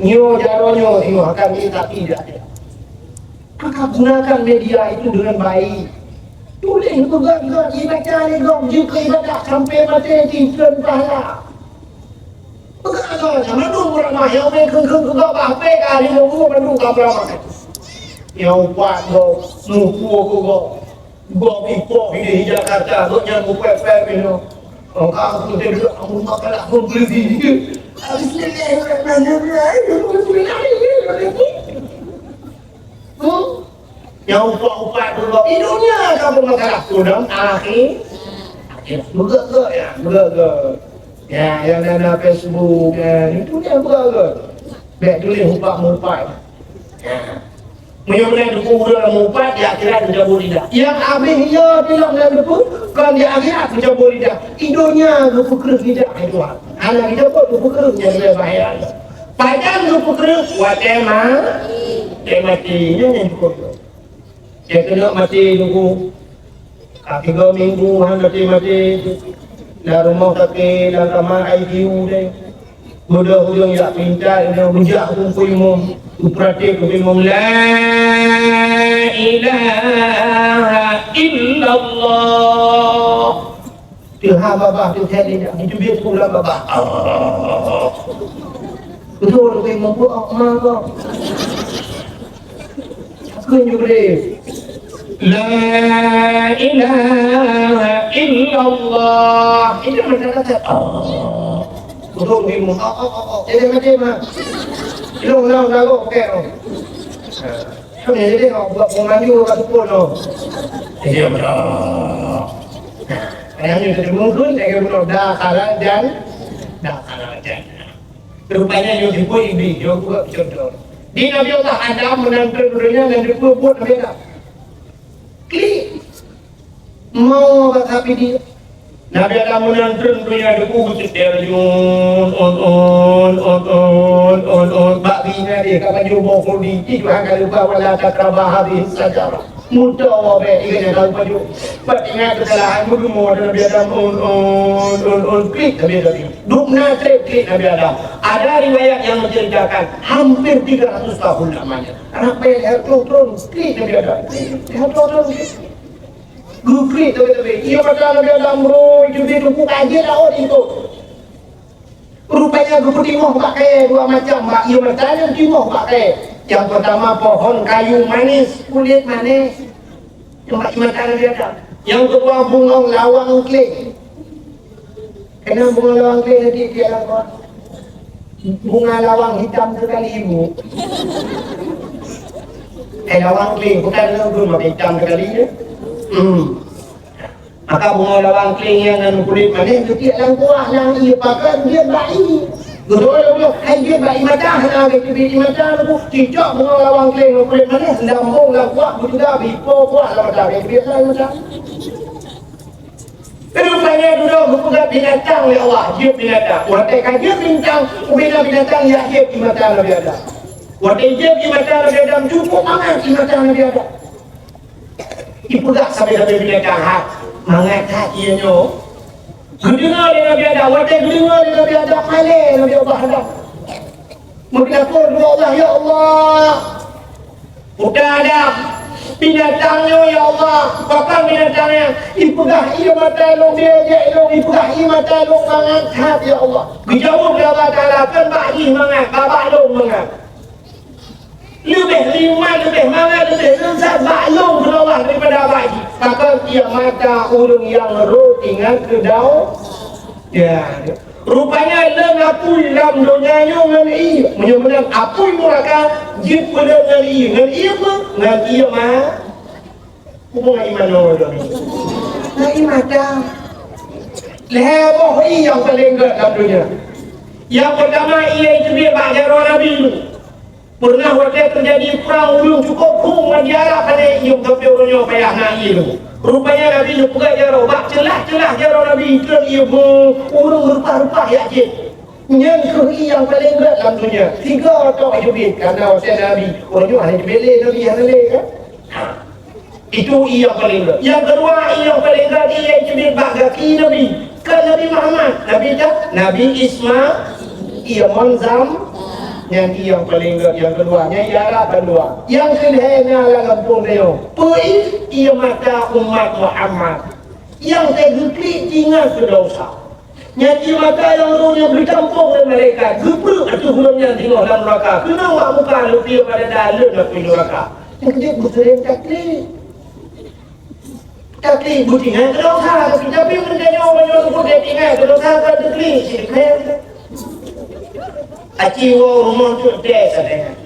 Nyoe jaroe nyoe, nyoe akan kita tidak. Maka gunakan media itu dengan baik. Tuléh beugöt-göt, ibaca lé gob, jeuet keu ibadah, sampai maté jitreun pahala. Peugah lom, mandum ureueng ramah nyang ubé kheun-kheun keu gob, bah pih ka lheueh nunggu mandum ka meuramah. Nyang upat gob, muphom keu gob. Gob ipoh idéh di Jakarta, gobnyan mupèe-pèe pih nyoe. Oh, ka aku teuka, aku bakal aku beli. Bismillahirrahmanirrahim. Bismillahirrahmanirrahim. Hmm? Nyang upat-upat dulu, di dunia kamu masalah, sudah akhir. Akhir. Beugöt-göt, ya, beugöt-göt. Ya, yang ada Facebook, ya, itu dia beugöt-göt. Bèk tuléh upat-upat. Ya. Meunyoe beuna teupeu ureueng meuupat, di akhirat meucabot lidah. Nyang abéh nyoe tilok lam teupeu, kon di akhirat meucabot lidah. Di donya geupeukreueh lidah, hai Tuhan. Hana geujabot geupeukreueh nyang leubèh bahaya. Pajan geupeukreueh? Watèe ma-, watèe maté. Nyan nyang jukôt. Nyang keuneuk maté nunggu. Ka tiga minggu han maté-maté. Lam rumoh sakét, lam kama I C U deh. Beudôh ureueng jak pintar, ureueng beujak keu Teungku Imum. Geupeuraté Teungku Imum, "La ilaha illallah." Teuhah babah teuh that lé, jiteubiet pulang babah. Ah. Beutôi Teungku Imum, "Oh, ma kah?" Kheun Jibril, "La ilaha illallah." Itu macam kata, "Oh." Beutôi ilmu. "Oh, oh, oh, oh." Jadi macam mana? Ilmu, ilmu, ilmu, oke, oh. Kami jadi, oh, buat pengaju kat sepuluh, oh. Iya, betul. Yang ni kita mungkin, eh, betul. Dah kalah dan, dah kalah dan. Rupanya nyoe dibuet Iblih, nyoe buet contoh. Di Nabi Allah Adam meunan treun donya dan dibuet Nabi Adam. Klik. Mau bak sapi dia. Nabi Adam meunan treun donya dibuet terjun, on, on, on, on, on, on. Bak bina dia, kat baju boh khuldi. Itu hak lupa wala takrabah hadhihi syajarah. Muda awak bèk, ingat nyang tahu pajoh. Bak ingat kesalahan, meurumoh ada Nabi Adam, on, on, on, on, klik Nabi Adam. Dum na trép klik Nabi Adam. Ada riwayat yang menceritakan, hampir tiga ratus tahun lamanya. Anak payah lihat turun, klik Nabi Adam. Lihat turun. Geuklik Nabi Adam. Iya, mata Nabi Adam, bro, itu dia tunggu kaji laut itu. Rupanya geupeutimöh bak kayèe dua macam, bak ié mata nyang timöh bak kayèe. Nyang peurtama pohon kayu manis, kulét manis. Nyang bak ié mata Nabi Adam. Nyang keudua bungong lawang kléng. Kenapa bungong lawang kléng tadi di alam Quran? Bunga lawang hitam sekali, Ibu. Eh, lawang kléng, bukan lawang maka hitam sekali ya. Hmm. Maka bungong lawang kléng nyang ngon kulét manis geutiek lam kuah, lam ié, pakon jeuet bak ié. Geudong lom hai jeuet bak ié mata, hana geuteubiet ié mata lom. Cicok bungong lawang kléng ngon kulét manis, lambông lam kuah, geutuda bri po kuah lam mata, geuteubiet lam mata. Rupanya dudoe geupeugah binatang lé Allah, jeuet binatang. Watèe ka jeuet binatang, ubena binatang jak jeuet ié mata Nabi Adam. Watèe jeuet ié mata Nabi Adam, cukup mangat ié mata Nabi Adam. Ipeugah sabe-sabe binatang, "Hai, mangat that ié nyoe." Geudeungoe lé Nabi Adam, watèe geudeungoe lé Nabi Adam, malèe Nabi Allah Adam. Meugeulapor keu Allah, "Ya Allah, Putra Adam, binatang nyoe, ya Allah, pakon binatang nyan? Ipeugah ié mata lôn, diajak lôn, ipeugah ié mata lôn mangat that, ya Allah." Geujaweueb lé Allah Taala, "Kon bak jih mangat, bak, bak lôn mangat." Leubeh nikmat, leubeh mangat, leubeh leuzat bak lôn keunoe daripada bak jih. Pakon tiep mata ureueng nyang rhot ingat keu dau-, ya. Rupanya lôn apui lam donya nyoe ngon ié. Meunyoe meunan apui nuraka jeuet peuleueh ngon ié. Ngon ié peue? Ngon ié ma-, Hubungan iman nyoe lom. Hai mata. Lhèe boh ié nyang paleng gèt lam donya. Nyang peurtama ié teubiet bak jaroe Nabi Nuh. Pernah watèe teujadi prang, ureueng cukôp krueng ngon ié, hana ié sampoe uroe nyoe payah na ié lom. Rupanya Nabi Nuh peugèt jaroe, bak ceulah-ceulah jaroe Nabi treun ié beuh, ureueng reupah-reupah jak jeuet. Nyan kheueh ié nyang paleng gèt lam donya. Tiga tok teubiet, karena watèe Nabi, uroe nyoe hana teubiet lé Nabi, hana lé kan? Itu ié nyang paleng gèt. Nyang keudua, ié nyang paleng gèt ié teubiet bak gaki Nabi. Kon Nabi Muhammad, Nabi dak, Nabi Isma-, ié mon zam-, nyan ié nyang paleng gèt nyang keudua. Nyan ié Arab bandua. Nyang keulhèe na lam gampông tanyoe. Peue ié? Ié mata umat Muhammad. Nyang teugeuklik teungoh keu desya. Nyan ié mata nyang roh nyan geucampong lé malaikat, geupreuek ateueh ureueng nyan singoh lam nuraka. Keunoe bak muka lôn piôh bak dada lôn lam apui nuraka. Nyan keuh beuseuring takli. Tapi beutinggai keu dosa, tapi, tapi meunyoe, meunyoe teupeu tinggai keu dosa, ka teuklik cit keu aci woe rumoh tu deh sabe.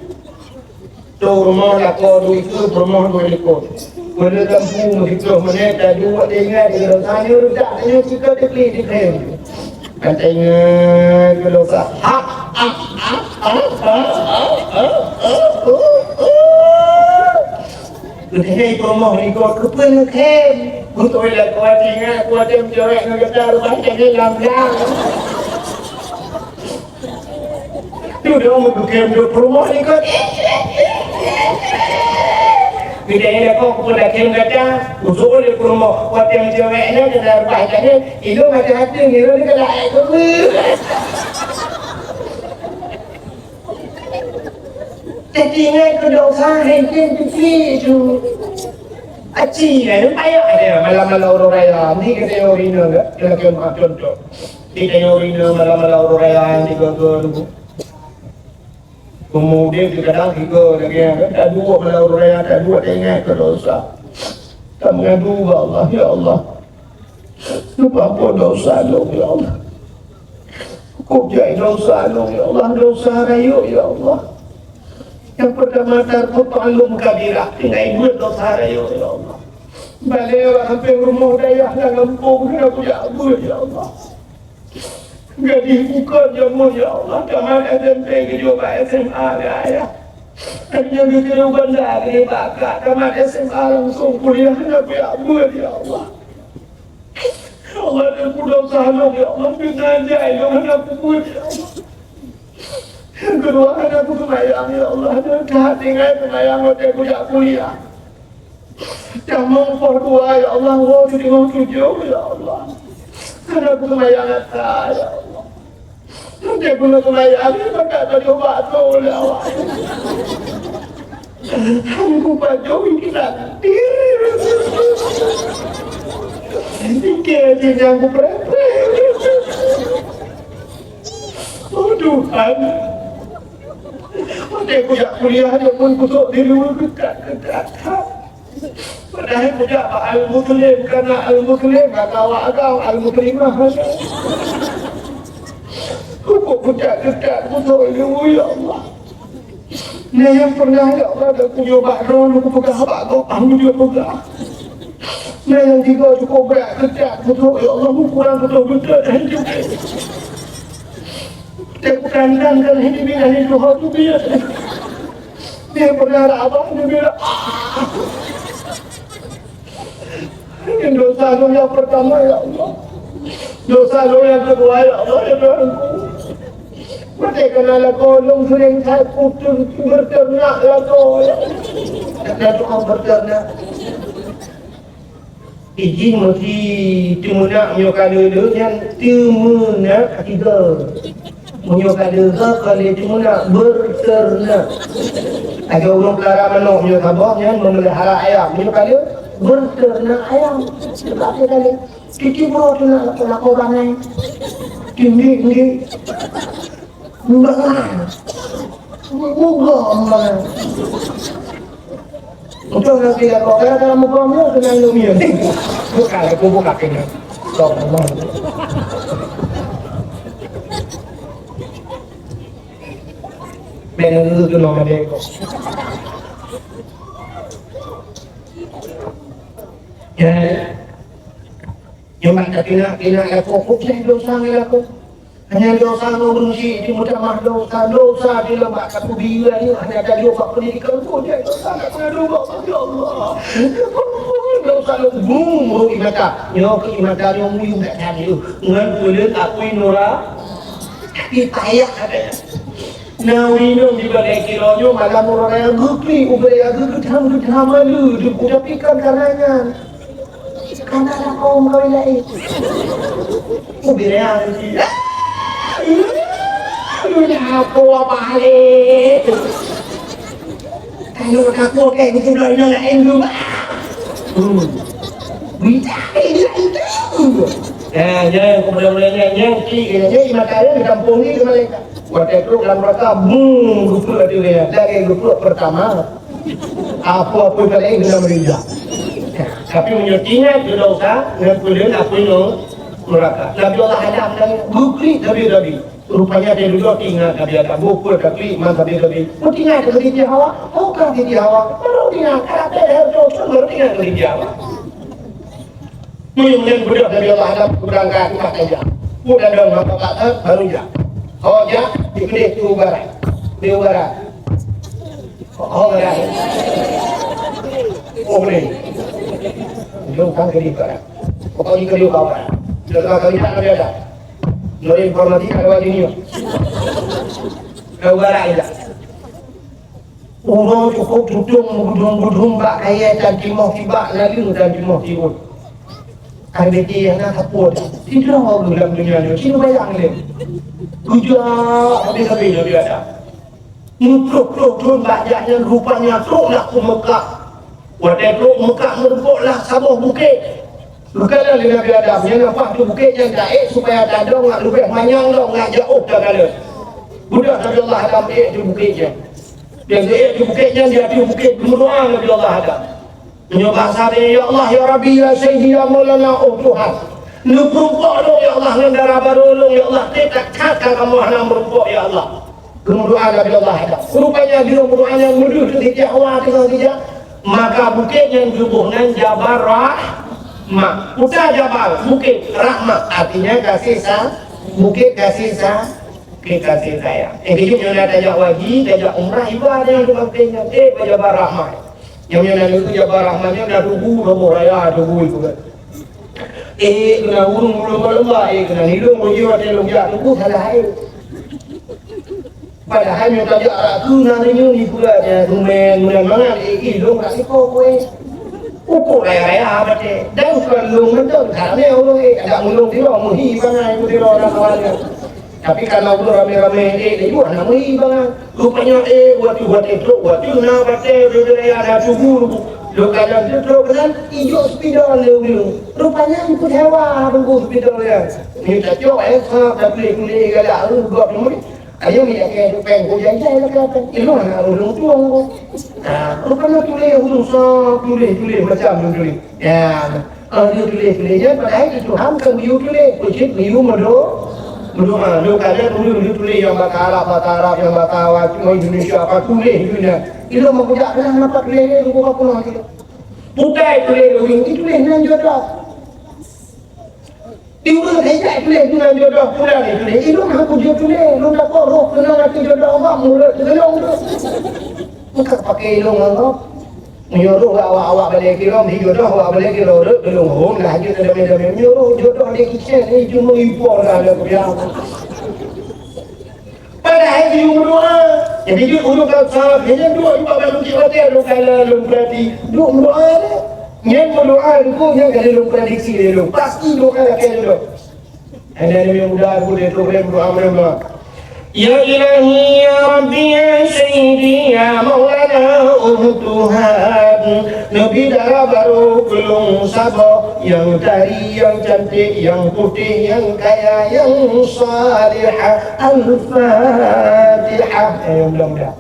Tu rumoh lakoe dua ikot, rumoh dua ikot. Meunyoe lampu meusiplôh menit, dah dua tinggai keu dosa, nyoe reudak, nyoe sika teuklik di khem. Ka teuingat keu dosa. Ha, ha, ha. Geutanyoe peurumoh likot keupeue neukhem. Beutôi lah kuat ingat, kuat tem cewek ngon gata rubah jadi lam gang. Dudoe meugeukem duek peurumoh likot. Geutanyoe lakoe keupeue neukhem gata, usoe lé peurumoh, kuat tem cewek nyan gata rubah jadi, ilong hati-hati ngiru ni keulah ék keupeue. Teuingat keu dosa, hei, hei, hei, tu. Aci, eh, payah ada malam-malam uroe raya. Ni kita yang urina, kan? Kita kena contoh. Kita yang urina malam-malam uroe raya, ni ke, ke, ke. Pemuda kadang tiga lagi, kan? Tak dua malam uroe raya, tak dua teuingat keu dosa. Tak mengadu bak Allah, ya Allah. Neupeuampôn dosa lôn, ya Allah. Kupiôh dosa lôn, ya Allah, dosa rayeuk, ya Allah. Nyang peurtama, tarku ta'allum kabirah, tinggai buet dosa rayeuk, ya Allah. Balée bak sampéng rumoh dayah lam gampông, hana kujak buet, ya Allah. Gadih bukon jameun, ya Allah, tamat S M P geujok bak S M A lé ayah. Akhirnya geukirém banda lé bak kak, tamat S M A langsung kuliah, hana kujak buet, ya Allah. Ya Allah, dan kudosa lôn, ya Allah, beuna jai lôn hana kubuet, ya Allah. Nyang keudua, hana kuseumayang, ya Allah, hana that tinggai seumayang watée kujak kuliah. Tamong poh dua, ya Allah, woe di teungoh tujoh, ya Allah. Hana kuseumayang ata, ya Allah. Watée keuneuk seumayang, maka ka coba tho lé awak. Hana kupajoh ikhlas. Ikée jih nyang kupreh-preh. Oh Tuhan, watée kujak kuliah nyoe pun kusok di luwa keukat-keukat. Padahai kujak bak al-muslim, karena al-muslim, kata awak agam, al-muslimah. Hukuk kujak dekat beutôi lé, ya Allah. Nah, nyang pernah, ya Allah, dan kuyoe bak droe, kupeugah bak gob, alhamdulillah peugah. Nah, nyang tiga cukup berat, dekat beutôi, ya Allah, ukuran beutôi-beutôi, dan juga. Tapi bukan, kan, kan, ini bila ini Tuhan tu dia. Dia pernah ada abang, dia bilang, "Ah." Ini dosa lôn nyang pertama, ya Allah. Dosa lôn nyang kedua, ya Allah, ya Tuhanku. Merdeka lah kau lôn sering saya putus berternak lah kau, ya Allah. Kata tukang berternak. Ijin meusi teumeunak nyoe ka lheueh nyan teumeunak tiga. Meunyoe ka lheueh ka lheueh teumeunak beureuternak. Lagèe ureueng peulara manok nyoe saboh nyan meumeulihara ayam. Meunyoe ka lheueh beureuternak ayam. Sebab dia ka lheueh tiep-tiep uroe teunak lakoe-lakoe bangai. Tinggi-tinggi. Bangai. Buga bangai. Untuk nanti lakoe, kadang-kadang muka mu kena ilumi. Buka, aku buka kena. Sok, memang. Bèk ngeungeue keunoe madé kok. Ya. Nyoe mak tapinak-pinak lakoe, kok jai dosa ngon lakoe. Hanya dosa ngon ureueng syik, di meutamah dosa, dosa di lom bak tapeubiyeu aneuk, hanya tajok bak pendidikan, kok jai dosa, tak pernah dosa, ya Allah. Dosa lom bum, ru imata. Nyoe keu imata nyoe muyuem that-that nyoe. Ngon ulôn apui nura, tapi payah katanya. Na ureueng inong di balèe kilo nyoe malam uroe raya geuklik, ubé raya geugeudam-geudam malu, tapi kan karena nyan. Karena ada kaum kawin lain. Ubé raya geuklik. Lu nyapo apa hal? Kalau aku kayak gitu, udah inong lain dulu, Bang. Hmm. Bisa, bisa itu. Ya, ya, kemudian mulainya, yang klik, ya, ya, lima kali di kampung ni, kembali. Watèe trok lam neuraka, bum, geupeuet ateueh gaya. Lagèe geupeuet peurtama. Apa-apa kali guna meurijak. Tapi meunyoe teuingat dosa, ngon peue lôn apui ngon neuraka. Nabi Allah Adam dan bukri sabe-sabe. Rupanya dia dulu teuingat Nabi Adam, bukri taklik man sabe-sabe. Teuingat keu Siti Hawa, oh ka Siti Hawa. Baru teuingat, ada ada tu baru teuingat keu Siti Hawa. Meunyoe beudôh Nabi Allah Adam beurangkat, maka jak. Udah dong maka baru jak. Oh jak, dikeudeh tu barat. Di barat. Oh, ya. Oh, boleh. Jom kan ke di barat. Pokoknya ke di barat. Jaga kali tak ada. Nuri informasi ada wajib ni. Ke barat aja. Uroe cukôp tutông meugudong-gudong bak kayèe dan timoh tibak naleueng dan timoh tiwôt. Kan beti nyang na sapeue sidroe ureueng lam donya nyoe, ci neubayang lé. Geujak habéh-habéh Nabi Adam. Meutrôh-trôh thôn bak jak nyan rupanya trôk lah u Meukah. Watèe trôk u Meukah meurumpok lah saboh bukét. Geukalon lé Nabi Adam, nyang na paih bukét nyan taék supaya tadong ngat leubeh manyang lom ngat jiôh takalon. Beudôh Nabi Allah Adam ék di bukét nyan. Dan ék di bukét nyan, di ateueh bukét geumeudoa Nabi Allah Adam. Meunyoe bahasa dia, "Ya Allah, ya Rabbi, ya Sayyidi, ya Maulana, oh Tuhan. Neupeurumpok lôn, ya Allah, ngon dara barô lôn, ya Allah, tiep that ka kamoe hana meurumpok, ya Allah." Geumeudoa Nabi Allah Adam. Rupanya di meudoa nyan meudeuh di Siti Hawa teungoh geujak, maka bukét nyan geuboh nan Jabal Rahmah. Peue jabal, bukét, rahmah, artinya kasih sa-, bukét kasih sa-, bukét kasih sayang. Eh, keuneuk nyoe na tajak haji, tajak umrah, iba deungon bukét nyan. Eh, bak Jabal Rahmah. Nyang nyan na neuk Jabal Rahmah nyan na tugu, roboh raya tugu itu kan. Eh, keunan ureueng leumbah-leumbah, eh, keunan ilong bagi watèe lôn jak tugu salah hai. Padahai nyoe tajak arak keunan nyoe ni pula dia rumeng, mudah mangat, eh, ilong rak siko kue. Ukur raya-raya batèe. Dan bukan lôn mantong, karena ureueng, eh, ada ulong tiro, muhi bangai, tiro orang awalnya. Tapi karena ulôn ramé-ramé, eh, lé dua na meuhi bangai. Rupanya, eh, watèe, watèe trôk, watèe na batèe, raya na tugu. Lôn kalon trôk kan, ijok spidol lé ulôn. Rupanya ikut hewa tunggu spidol ya. Ni tacok, eh, sab, tapi kulit galak, eh, gop ni. Ayo ni, eh, peng, ku jai-jai lah, peng. Ilôn na ulôn tuang ko. Ah, rupanya tuléh ulôn sab, tuléh, tuléh macam tuléh. Ya. Ah, geuyue tuléh-tuléh nyan, padahai di Tuhan kon geuyue tuléh, keucit geuyue meudo-, meudoa. Lôn kalon ureueng geuyue tuléh nyang bahasa Arab, bahasa Arab, nyang bahasa Awak, cuma Indonesia, apa tuléh geuyue nyan. Ilôn meukujak keunan, napa tuléh lé, lôn buka peunoh cit. Putai tuléh lôn, ituléh nan jodoh. Di ureueng geujak tuléh nan jodoh, pulan ituléh. Ilôn hana kujak tuléh, lôn takot roh keunan ateueh jodoh Allah, mulut teugeulong tu. Meukat pakai ilôn ngon roh. Meunyoe roh awak-awak balèe kilom, di jodoh awak balèe kilom, rot, geulong hom, lah jeuet damé-damé. Meunyoe roh jodoh di kicén, eh, cuma impor dah ada kuliah. Padahai geuyue meudoa. Jadi, jeuet ureueng ka sa, hanya dua juga baru cik watèe, lôn kala, lôn peurati. Duek meudoa lé. Nyan meudoa, lôn nyan ka lôn prediksi lé lôn. Pasti doa lakèe jodoh. Hana nyang muda pun dia tu boleh berdoa meureumpok. Ya Ilahi, ya Rabbi, ya Sayyidi, ya Maulana, oh Tuhan. Neubi dara barô keu lôn saboh, nyang tari, nyang cantik, nyang putéh, nyang kaya, nyang salihah. Al-Fatihah. Eh, nyang muda-muda.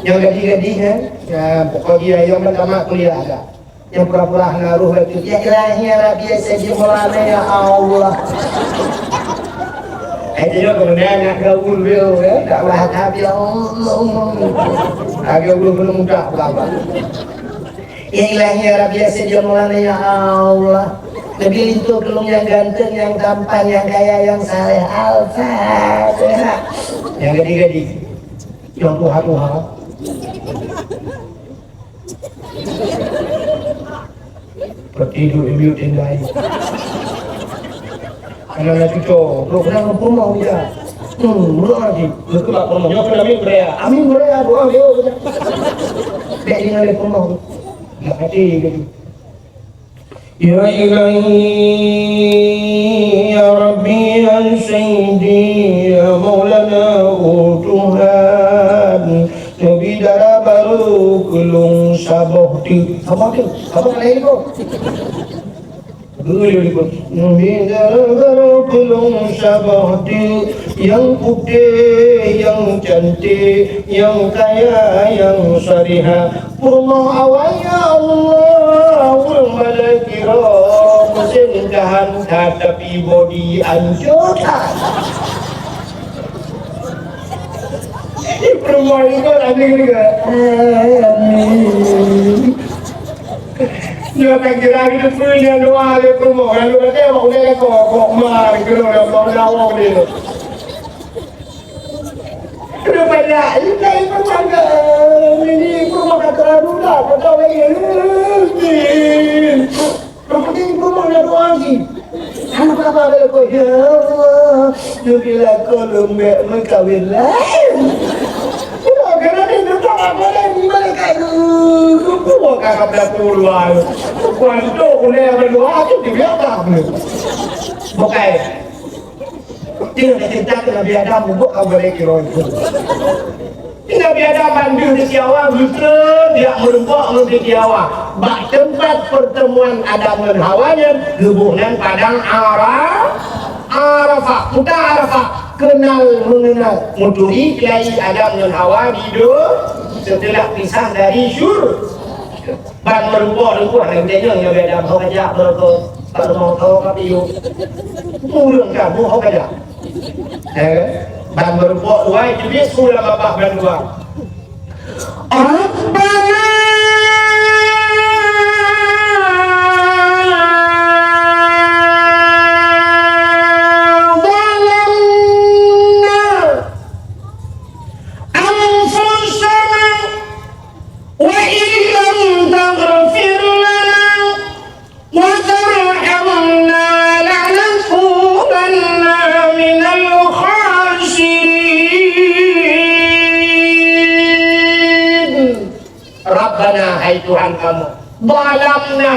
Nyang gadih-gadih, eh. Ya, pokok dia nyang tamat kuliah dah. Nyang pura-pura hana roh lagèe, "Ya Ilahi, ya Rabbi, ya Sayyidi, ya Maulana, ya Allah." Eh, jadi keunan nak gaul dia, ya, dakwah tapi, "Allahumma." Agak ulun belum mudah, Bapak. "Ya Ilahi, ya Rabbi, ya Sayyidi, ya Maulana, ya Allah. Neubi linto keu lôn nyang ganteng, nyang tampan, nyang kaya, nyang saleh." Al-Fatihah. Nyang gadih-gadih. Nyang tuha-tuha. Peuti duek miet tinggai. Aneuk na cuco, brok na peurumoh dia. Hmm, brok lagi. Geukeumak peurumoh. Nyoe keunan amin beuraya. Amin beuraya, doa dia. Bèk ingat lé peurumoh. Nak hati gitu. Ya Ilahi, ya Rabbi, ya Sayyidi, ya Maulana, oh Tuhan, neubi dara barô keu lôn saboh teuk. Saboh teuk, saboh kali itu. Neubi dara barô keu lôn saboh teuk, nyang putéh, nyang cantik, nyang kaya, nyang salihah. Peurumoh awai, ya Allah, ureueng Tapi body ancur. Di perumahan itu ada juga. Amin. Dia tak kira gitu pun dia doa dia promo. Lalu kata, "Awak boleh lah kau, kau mar, kena dah bawa dia." Kena banyak, ini kan bangga. Ini promo dah terlalu dah, kau tahu lagi. Amin. Yang penting promo dah doa lagi. Hana apa-apa dah kau, "Ya Allah, jadilah kau lembek mengkawin lain." Kira-kira ni, dia tak apa dah, ni malaikat. Bukan kata keluar. Bukan tu, boleh berdoa tu, dia biarkan. Bukan. Dia cerita ke Nabi Adam, buat kau boleh kira itu. Nabi Adam ban deuh di Hawa, geutreun jak meurumpok ngon Siti Hawa. Bak teumpat pertemuan Adam ngon Hawa nyan, geuboh nan padang Ara-, Arafah. Kuta Arafah, kenal mengenal. Meuturi keulayi Adam ngon Hawa di do-, setelah pisah dari syur-, Ban meurumpok teungku, hai geutanyoe nyang beda, ho kajak meurokok, bak rumoh ho ka piôh. Ureueng kamoe ho kajak. Eh, ban meurumpok tuai, Iblih su lam babah bandua. Rabbana zalamna anfusana wa in lam taghfir lana wa tarhamna lanakunanna minal khasirin. Rabbana, hai Tuhan kamoe, zalamna,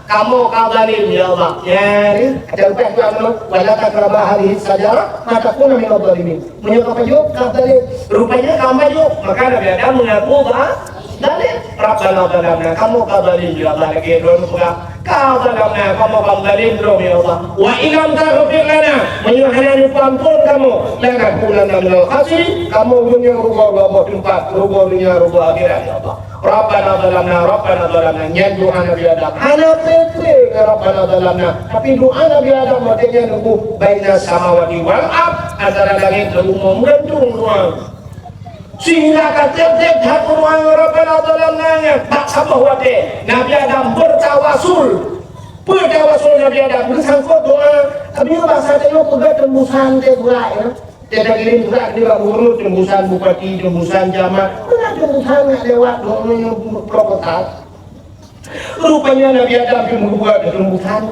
kamoe ka zalim, ya Allah. Ya, ada ubah Tuhan kamoe, "Wa la taqraba hadhihi syajarah fatakuna minadh dhalimin." Meunyoe ka pajoh, ka zalim. Rupanya ka pajoh, maka Nabi Adam mengaku ba-, zalim. Rabbana zalamna, kamoe ka zalim, ya Allah, lagèe droe peugah. Ka zalamna, kamoe ka zalim droe, ya Allah. Wa illam taghfir lana, meunyoe hana neupeuampon kamoe, lanakunanna minal khasirin, kamoe ureueng nyang rugoe dua boh teumpat, rugoe dunia, rugoe akhirat, ya Allah. Rabbana zalamna, Rabbana zalamna, nyan doa Nabi Adam. Hana peue-peue ngon Rabbana zalamna, tapi doa Nabi Adam watèe nyan neuboh baina samawati wal ard, antara langèt ngon bumoe meugantung doa. Sehingga ka teubiet that ureueng Rabbana zalamna nyan bak saboh watèe Nabi Adam bertawasul. Peue tawasul Nabi Adam? Meusangkot doa, tapi bahasa tanyoe peugah teumbusan teuh brat, ya. Teuh takirém brat di bak gubernur, teumbusan bupati, teumbusan camat. Peue teumbusan nyang lewat doa proposal. Rupanya Nabi Adam pih meubuet teumbusan.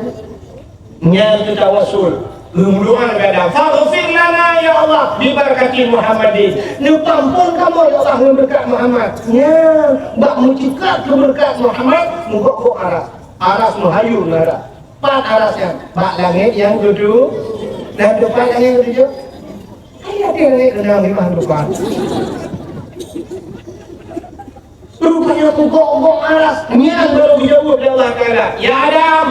Nyan teuh tawasul. Geumeudoa Nabi Adam, "Faghfir lana, ya Allah, bibarakati Muhammadin." Neupeuampon kamoe, ya Allah, ngon beureukat Muhammad. Nyan, bak meuceukat keu beureukat Muhammad, meugok-gok aras. Aras meuhayô ngon aras. Pat aras nyan? Bak langèt nyang keudua. Dan teumpat langèt nyang keudua. Hai, até langèt keunong limah rupa. Rupanya meugok-gok aras, nyan baru geujaweueb lé Allah Taala, "Ya Adam,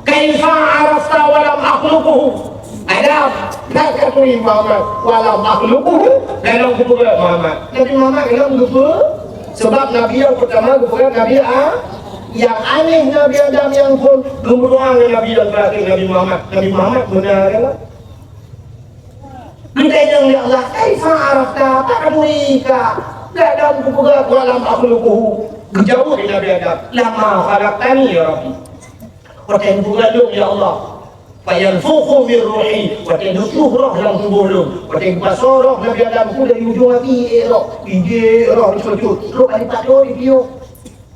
kaifa arafta wa lam akhluquhu?" Adam, na ka turi Muhammad, "Wa lam akhluquhu," dan lôn kupeugöt Muhammad. Nabi Muhammad lôn kupeugöt, sebab Nabi nyang peurtama kupeugöt Nabi A-, nyang aneh Nabi Adam nyang phôn geumeudoa ngon Nabi nyang terakhir Nabi Muhammad. Nabi Muhammad beuna kan? Geutanyong lé Allah, "Kaifa arafta?" Pat ka turi ka? Adam kupeugah, "Wa lam akhluquhu." Geujaweueb lé Nabi Adam, "Lamma khalaqtani, ya Rabbi." Watèe neupeugah lôn, ya Allah. "Fayanfukhu min ruhi." Watèe neutuh roh lam tuboh lôn. Watèe geupasoe roh Nabi Adam, ku dari ujong gaki ék roh. Ijék roh di sujud. Roh bak lipat roh di piôh.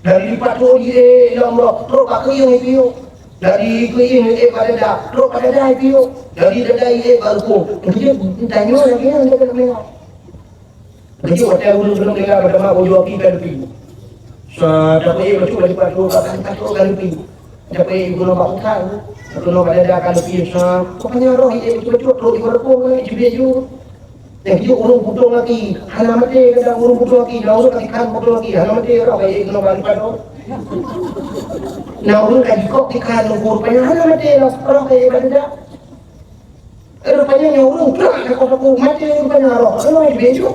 Dari lipat roh di ék lom roh, trok bak keuieng di piôh. Dari keuieng di ék bak dada, trok bak dada di piôh. Dari dada di ék bak rukung. Keujeuet tanyoe lagèe nyan, hana keuneuk meunyoe. Keujeuet watèe ureueng keuneuk meuninggai, bak teuma bojô aki ka leupie. Sa, tapeuék bacut bak lipat roh, bak lipat roh ka leupie. Tapeuék keunoe bak utak, keunoe bak dada ka leupie. Sa, rupanya roh di ék bacut-bacut, trok di bak rukung, cubit ju. Nyang jeuet ureueng putong gaki, hana maté, kadang ureueng putong gaki, na ureueng ka tikhan putong gaki, hana maté, roh ka ék keunoe bak lipat roh. Na ureueng ka jikok tikhan, rupanya hana maté, roh ka ék bak dada. Rupanya nyoe ureueng prak takot-takot maté, rupanya roh keunoe di bejôh.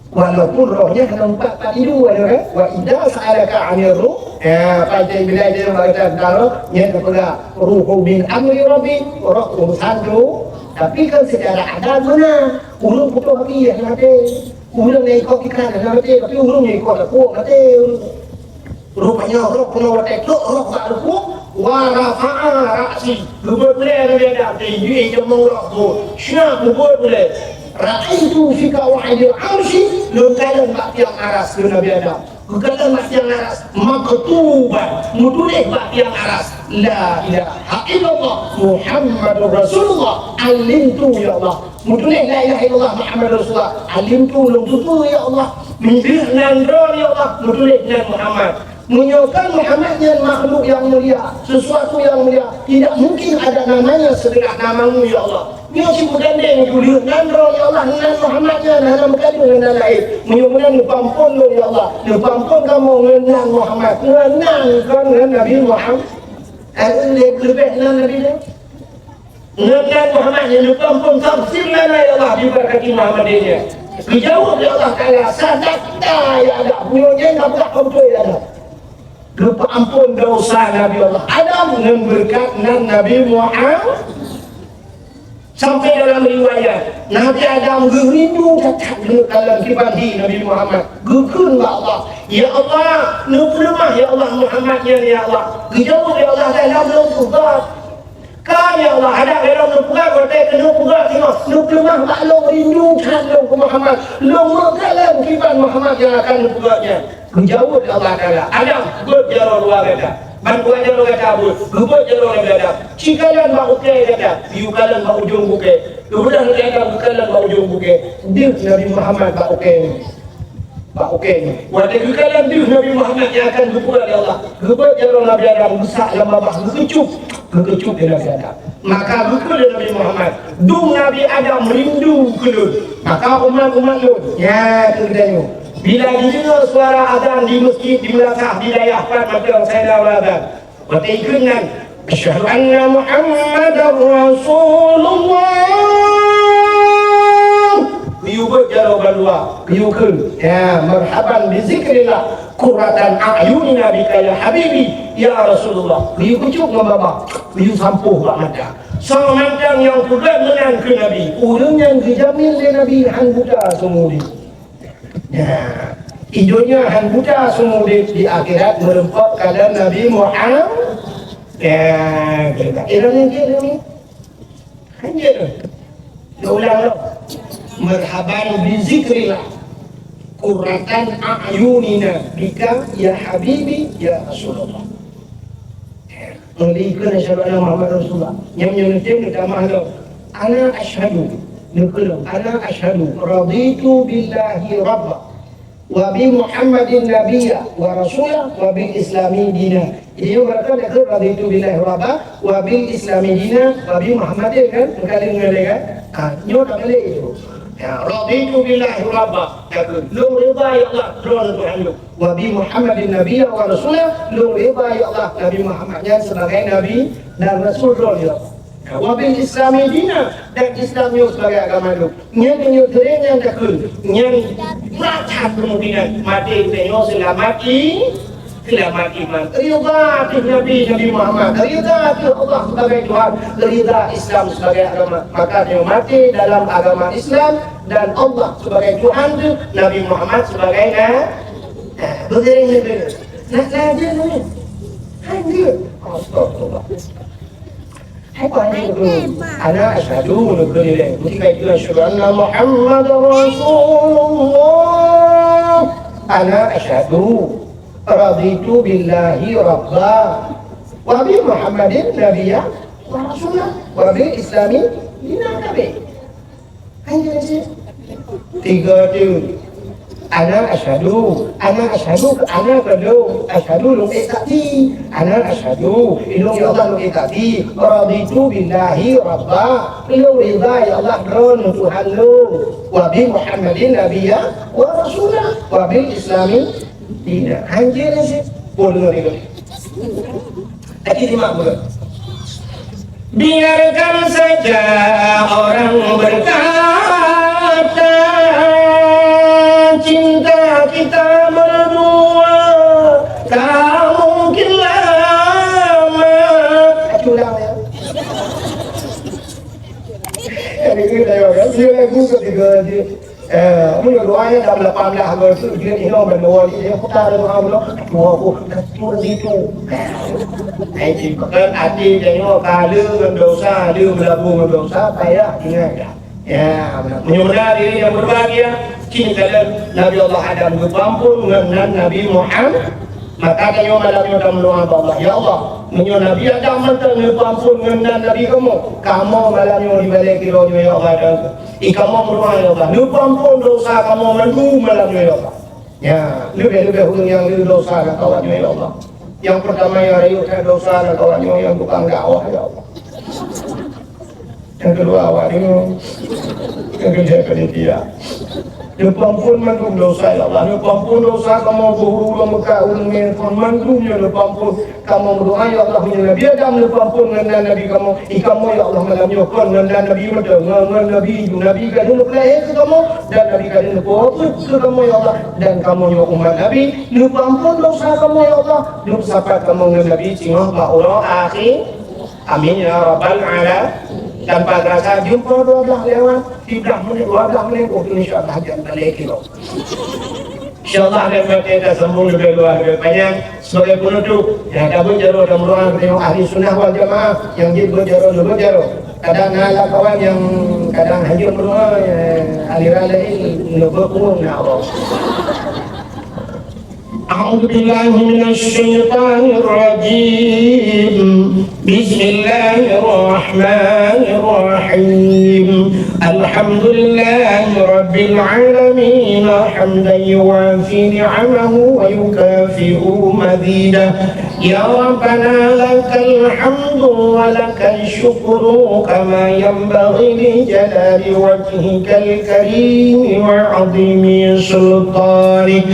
Walaupun roh nyan hana meupat-pat ilu, ada kan? "Wa idza sa'alaka 'anir ruh, Ya, pancéng bilai dia bak gata, kalau nyan geupeugah, "Ruhu min amri Rabbi," roh urusan tu. Tapi kan secara adat mana? Ureueng putôh aki hana maté. Ureueng nyang ikot ikan hana maté, tapi ureueng nyang ikot lampôh maté. Rupanya roh keunoe watèe trôk roh bak lampôh, "Wa rafa'a ra'si." Geubeuet ulèe Nabi Adam, eh, jih jomong roh tu. Syah geubeuet ulèe. "Ra'aitu fi qa'idil arsy," lôn kalon bak tiang aras, kheun Nabi Adam. Geukalon bak tiang aras, maktuban, meutuléh bak tiang aras, "La ilaha illallah Muhammadur Rasulullah, alimtu ya Allah." Meutuléh "La ilaha illallah Muhammadur Rasulullah, alimtu," lôn tutoe ya Allah. Meutuléh nan droe ya Allah, meutuléh nan Muhammad. Meunyoe kan Muhammad nyan makhluk nyang mulia, sesuatu nyang mulia, tidak mungkin ada namanya seberat namamu ya Allah. Nyoe cit meugandéng tuléh nan droe ya Allah, nan Muhammad nyan hana meukalon ngon nan laén. Meunyoe meunan neupeuamphon lôn ya Allah, neupeuamphon kamoe ngon nan Muhammad, ngon nan kon ngon Nabi Muhammad. Eh, leubeh nan Nabi nyan. Ngon nan Muhammad nyan neupeuamphon, faghfir lana ya Allah, bibarakati Muhammadin nyan. Geujaweueb lé Allah Taala, "Sadaqta ya Adam." Meunyoe nyan ka peugah beutôi ya Allah. Geupeuamphon desya Nabi Allah Adam ngon beureukat nan Nabi Muhammad. Sampai dalam riwayat, Nabi Adam geurindu that-that geukalon kiban hi Nabi Muhammad. Geukheun bak Allah, "Ya Allah, neupeuleumah ya Allah Muhammad nyan ya Allah." Geujaweueb lé Allah dalam lôn peugah. Ka ya Allah, adak lé lôn neupeugah, watèe keuneuk peugah singoh, neupeuleumah bak lôn, rindu that lôn keu Muhammad. Lôn meukalon kiban Muhammad nyang akan neupeugah nyan. Geujaweueb lé Allah Taala, "Adam, beuet jaroe luwa gata." Ban dua jaroe gata beuet, geubeuet jaroe Nabi Adam. Sikalon bak ukèe gata, geuyue kalon bak ujong bukée. Geubeudôh Nabi Adam geukalon bak ujong bukée. Deuh Nabi Muhammad bak ukèe. Bak ukèe. Watèe geukalon deuh Nabi Muhammad nyang akan geupeugah lé Allah, geubeuet jaroe Nabi Adam, geusak lam babah, geukeucup, geukeucup lé Nabi Adam. Maka geukheun lé Nabi Muhammad, "Dum Nabi Adam rindu keu lôn." Maka umat-umat lôn, nyan keuh geutanyoe, bila jideungoe suara azan di meuseujid, di meunasah, di dayah pat mantong, sainal azan, watèe jikheun nyan, "Asyhadu anna Muhammadar Rasulullah," geuyue beuet jaroe bandua, geuyue kheun, ya, "Marhaban bi zikrillah, qurratan a'yunina bika ya habibi, ya Rasulullah." Geuyue keucup ngon babah, geuyue sampôh bak mata. Soe mantong nyang peugah meunan keu Nabi, ureueng nyan geujamin lé Nabi han buta seumeu udép. Nah, di donya han buta seumeu udép, di akhirat meureumpok kalon Nabi Muhammad. Ya, kira-kira ni. Hanya. Dia ulang lom. "Marhaban bi zikrillah. Qurratan a'yunina bika ya habibi ya Rasulullah." Meuli keu asyhadu anna Muhammad Rasulullah. Nyang nyoe neutem neutamah lom. Ana asyhadu, neukeulom. Ana asyhadu raditu billahi rabba, wa bi Muhammadin nabiyya wa rasula, wa bil islami dina. Jadi, ibarat kata, raditu billahi rabba, wa bil islami dina, wa bi Muhammadin, kan? Meukalon ngon lé, kan? Ha, nyoe tak boleh itu. Ya, raditu billahi rabba. Kata, lôn rida ya Allah, droe Tuhan lôn. Wa bi Muhammadin nabiyya wa rasula, lôn rida ya Allah, Nabi Muhammad nyan sebagai nabi dan rasul droe ya Allah. Wa bil islami dina, dan Islam nyoe sebagai agama lôn. Nyan meunyoe teurimong nyan takheun, nyan brat that kemungkinan maté geutanyoe seulamat i-, seulamat iman. Rida ateueh Nabi, Nabi Muhammad, rida ateueh Allah sebagai Tuhan, rida Islam sebagai agama. Maka nyoe maté dalam agama Islam dan Allah sebagai Tuhan tu, Nabi Muhammad sebagai na-, beugiring nyan. Nah, nah, dia ni. Hai dia. Astagfirullah. Hai, hai, hai. Ana asyhadu, neukeulileng. Ketika itu, asyhadu anna Muhammadar Rasulullah. Ana asyhadu. Raditu billahi rabba. Wa bi Muhammadin nabiyya wa rasula. Wa bil islami dina. Tiga tu. Ana asyhadu, ana asyhadu, ana asyhadu, asyhadu lôn ék saksi. Ana asyhadu, ilôn ya Allah lôn ék saksi. Raditu billahi rabba, lôn rida ya Allah droe Tuhan lôn. Wa bi Muhammadin nabiyya wa rasula, wa bil islami dina. Hanjeuet nyan cit. Pun deungoe, deungoe. Lagi lima bulan. Biarkan saja orang berkata, cinta kita berdua, kamu Itu ketiga je. Eh, mun doa nyan dalam lapan belas Agustus, dia inoe ban doa, dia kota ada doa pula. Dua puluh satu itu. Eh, kan hati tengok, ka le ngon dosa, le meulabu ngon dosa, payah ingat dah. Ya, benar. Meunyoe beuna diri nyang berbahagia, cit kalon Nabi Allah Adam geupeuampon ngon nan Nabi Muhammad. Maka tanyoe malam nyoe tameudoa bak Allah, "Ya Allah, meunyoe Nabi Adam mantong neupeuampon ngon nan Nabi kamoe, kamoe malam nyoe di balée kilo nyoe, ya Allah, dan i kamoe meudoa, ya Allah, neupeuampon dosa kamoe mandum malam nyoe, ya Allah." Ya, leubeh-leubeh ureuëng nyang le dosa lam kawan nyoe, ya Allah. Nyang peurtama nyang rayeuk that dosa lam kawan nyoe nyang tukang dakwah, ya Allah. Nyang keudua awak deungoe, nyang keulhèe panitia. Neupeuampon mandum dosa, ya Allah. Neupeuampon dosa kamoe, guru-guru Meukah, ureuëng Mekah, mandum nyoe neupeuampon. Kamoe meudoa, ya Allah, meunyoe Nabi Adam neupeuampon ngon nan Nabi kamoe, i kamoe, ya Allah, malam nyoe kon ngon nan Nabi mantong, ngon, ngon Nabi, Nabi ka lheueh neupeulahé keu kamoe, dan Nabi ka lheueh neupeubuet keu kamoe, ya Allah, dan kamoe nyoe umat Nabi, neupeuampon dosa kamoe, ya Allah, neupeusapat kamoe ngon Nabi singoh bak uroe akhé. Amin ya rabbal ala. Tanpa terasa jumpa dua belas lewat, tiga belas menit, dua belas menit, oh, insya Allah, jam balik kilo. Insya Allah, dan kita sambung lebih luar, lebih panjang. Sebagai penutup, ya, kita berjaroe dan berdoa, tengok ahli sunnah wal jamaah, yang jeuet berjaroe, berjaroe. Kadang ada kawan yang kadang hanya berdoa, ya, aliran lain, nggak berkurung, ya Allah. أعوذ بالله من الشيطان الرجيم. بسم الله الرحمن الرحيم. الحمد لله رب العالمين، حمدا يوافي نعمه ويكافئ مزيده. يا ربنا لك الحمد ولك الشكر كما ينبغي لجلال وجهك الكريم وعظيم سلطانك.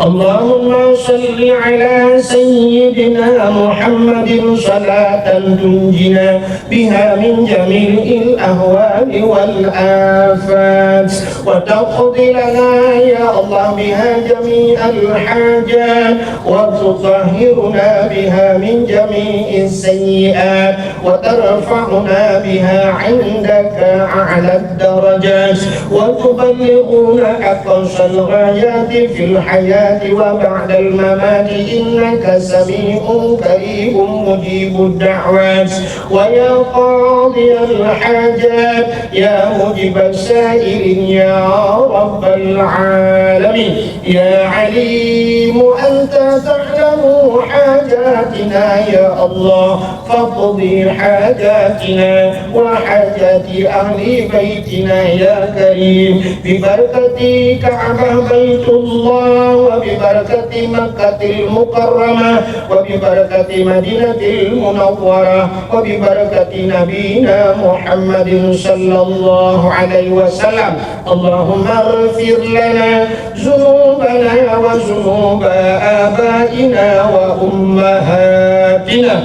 اللهم صل على سيدنا محمد صلاة تنجينا بها من جميع الأهوال والآفات، وتقضي لنا يا الله بها جميع الحاجات، وتطهرنا بها من جميع السيئات، وترفعنا بها عندك أعلى الدرجات، وتبلغنا أقصى الغايات في الحياة وبعد الممات، إنك سميع قريب مجيب الدعوات. ويا قاضي الحاجات، يا موجب السائلين، يا رب العالمين، يا عليم أنت تعلم حاجاتنا يا الله، فاقض حاجاتنا وحاجات أهل بيتنا يا كريم، ببركة كعبة بيت الله، وببركة مكة المكرمة، وببركة مدينة المنورة، وببركة نبينا محمد صلى الله عليه وسلم. اللهم اغفر لنا ذنوبنا وذنوب آبائنا وأمهاتنا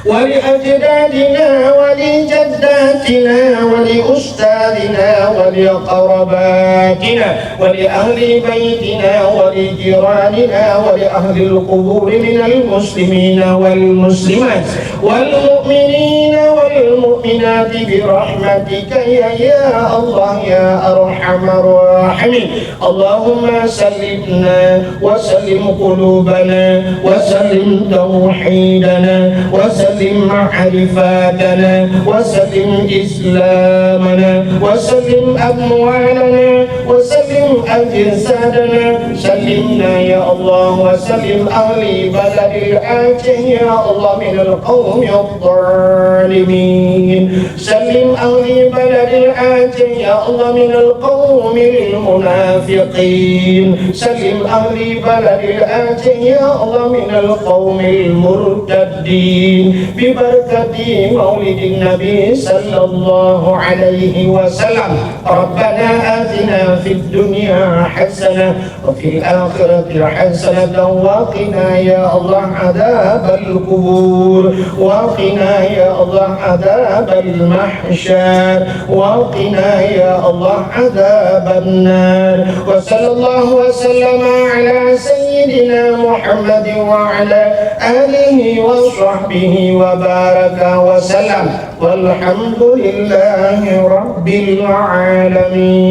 ولأجدادنا ولجداتنا ولأستاذنا ولأقرباتنا ولأهل بيتنا ولجيراننا ولأهل القبور من المسلمين والمسلمات والمؤمنين والمؤمنات برحمتك يا، يا الله يا أرحم الراحمين. اللهم سلمنا وسلم قلوبنا وسلم توحيدنا وسلم معرفتنا وسلم إسلامنا وسلم أموالنا وسلم أجسادنا. سلمنا يا الله وسلم أهل بلد الآتي يا الله من القوم الظالمين. سلم أهل بلد الآتي يا الله من القوم المنافقين. سلم أهل بلد الآتي يا الله من القوم المرتدين. ببركة مولد النبي صلى الله عليه وسلم. ربنا آتنا في الدنيا الدنيا حسنة وفي الآخرة حسنة وقنا يا الله عذاب القبور، وقنا يا الله عذاب المحشر، وقنا يا الله عذاب النار. وصلى الله وسلم على سيدنا محمد وعلى آله وصحبه وبارك وسلم. والحمد لله رب العالمين.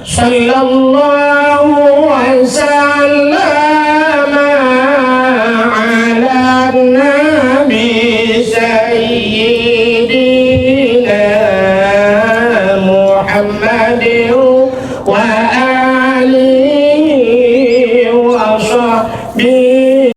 صلى الله وسلم على النبي سيدنا محمد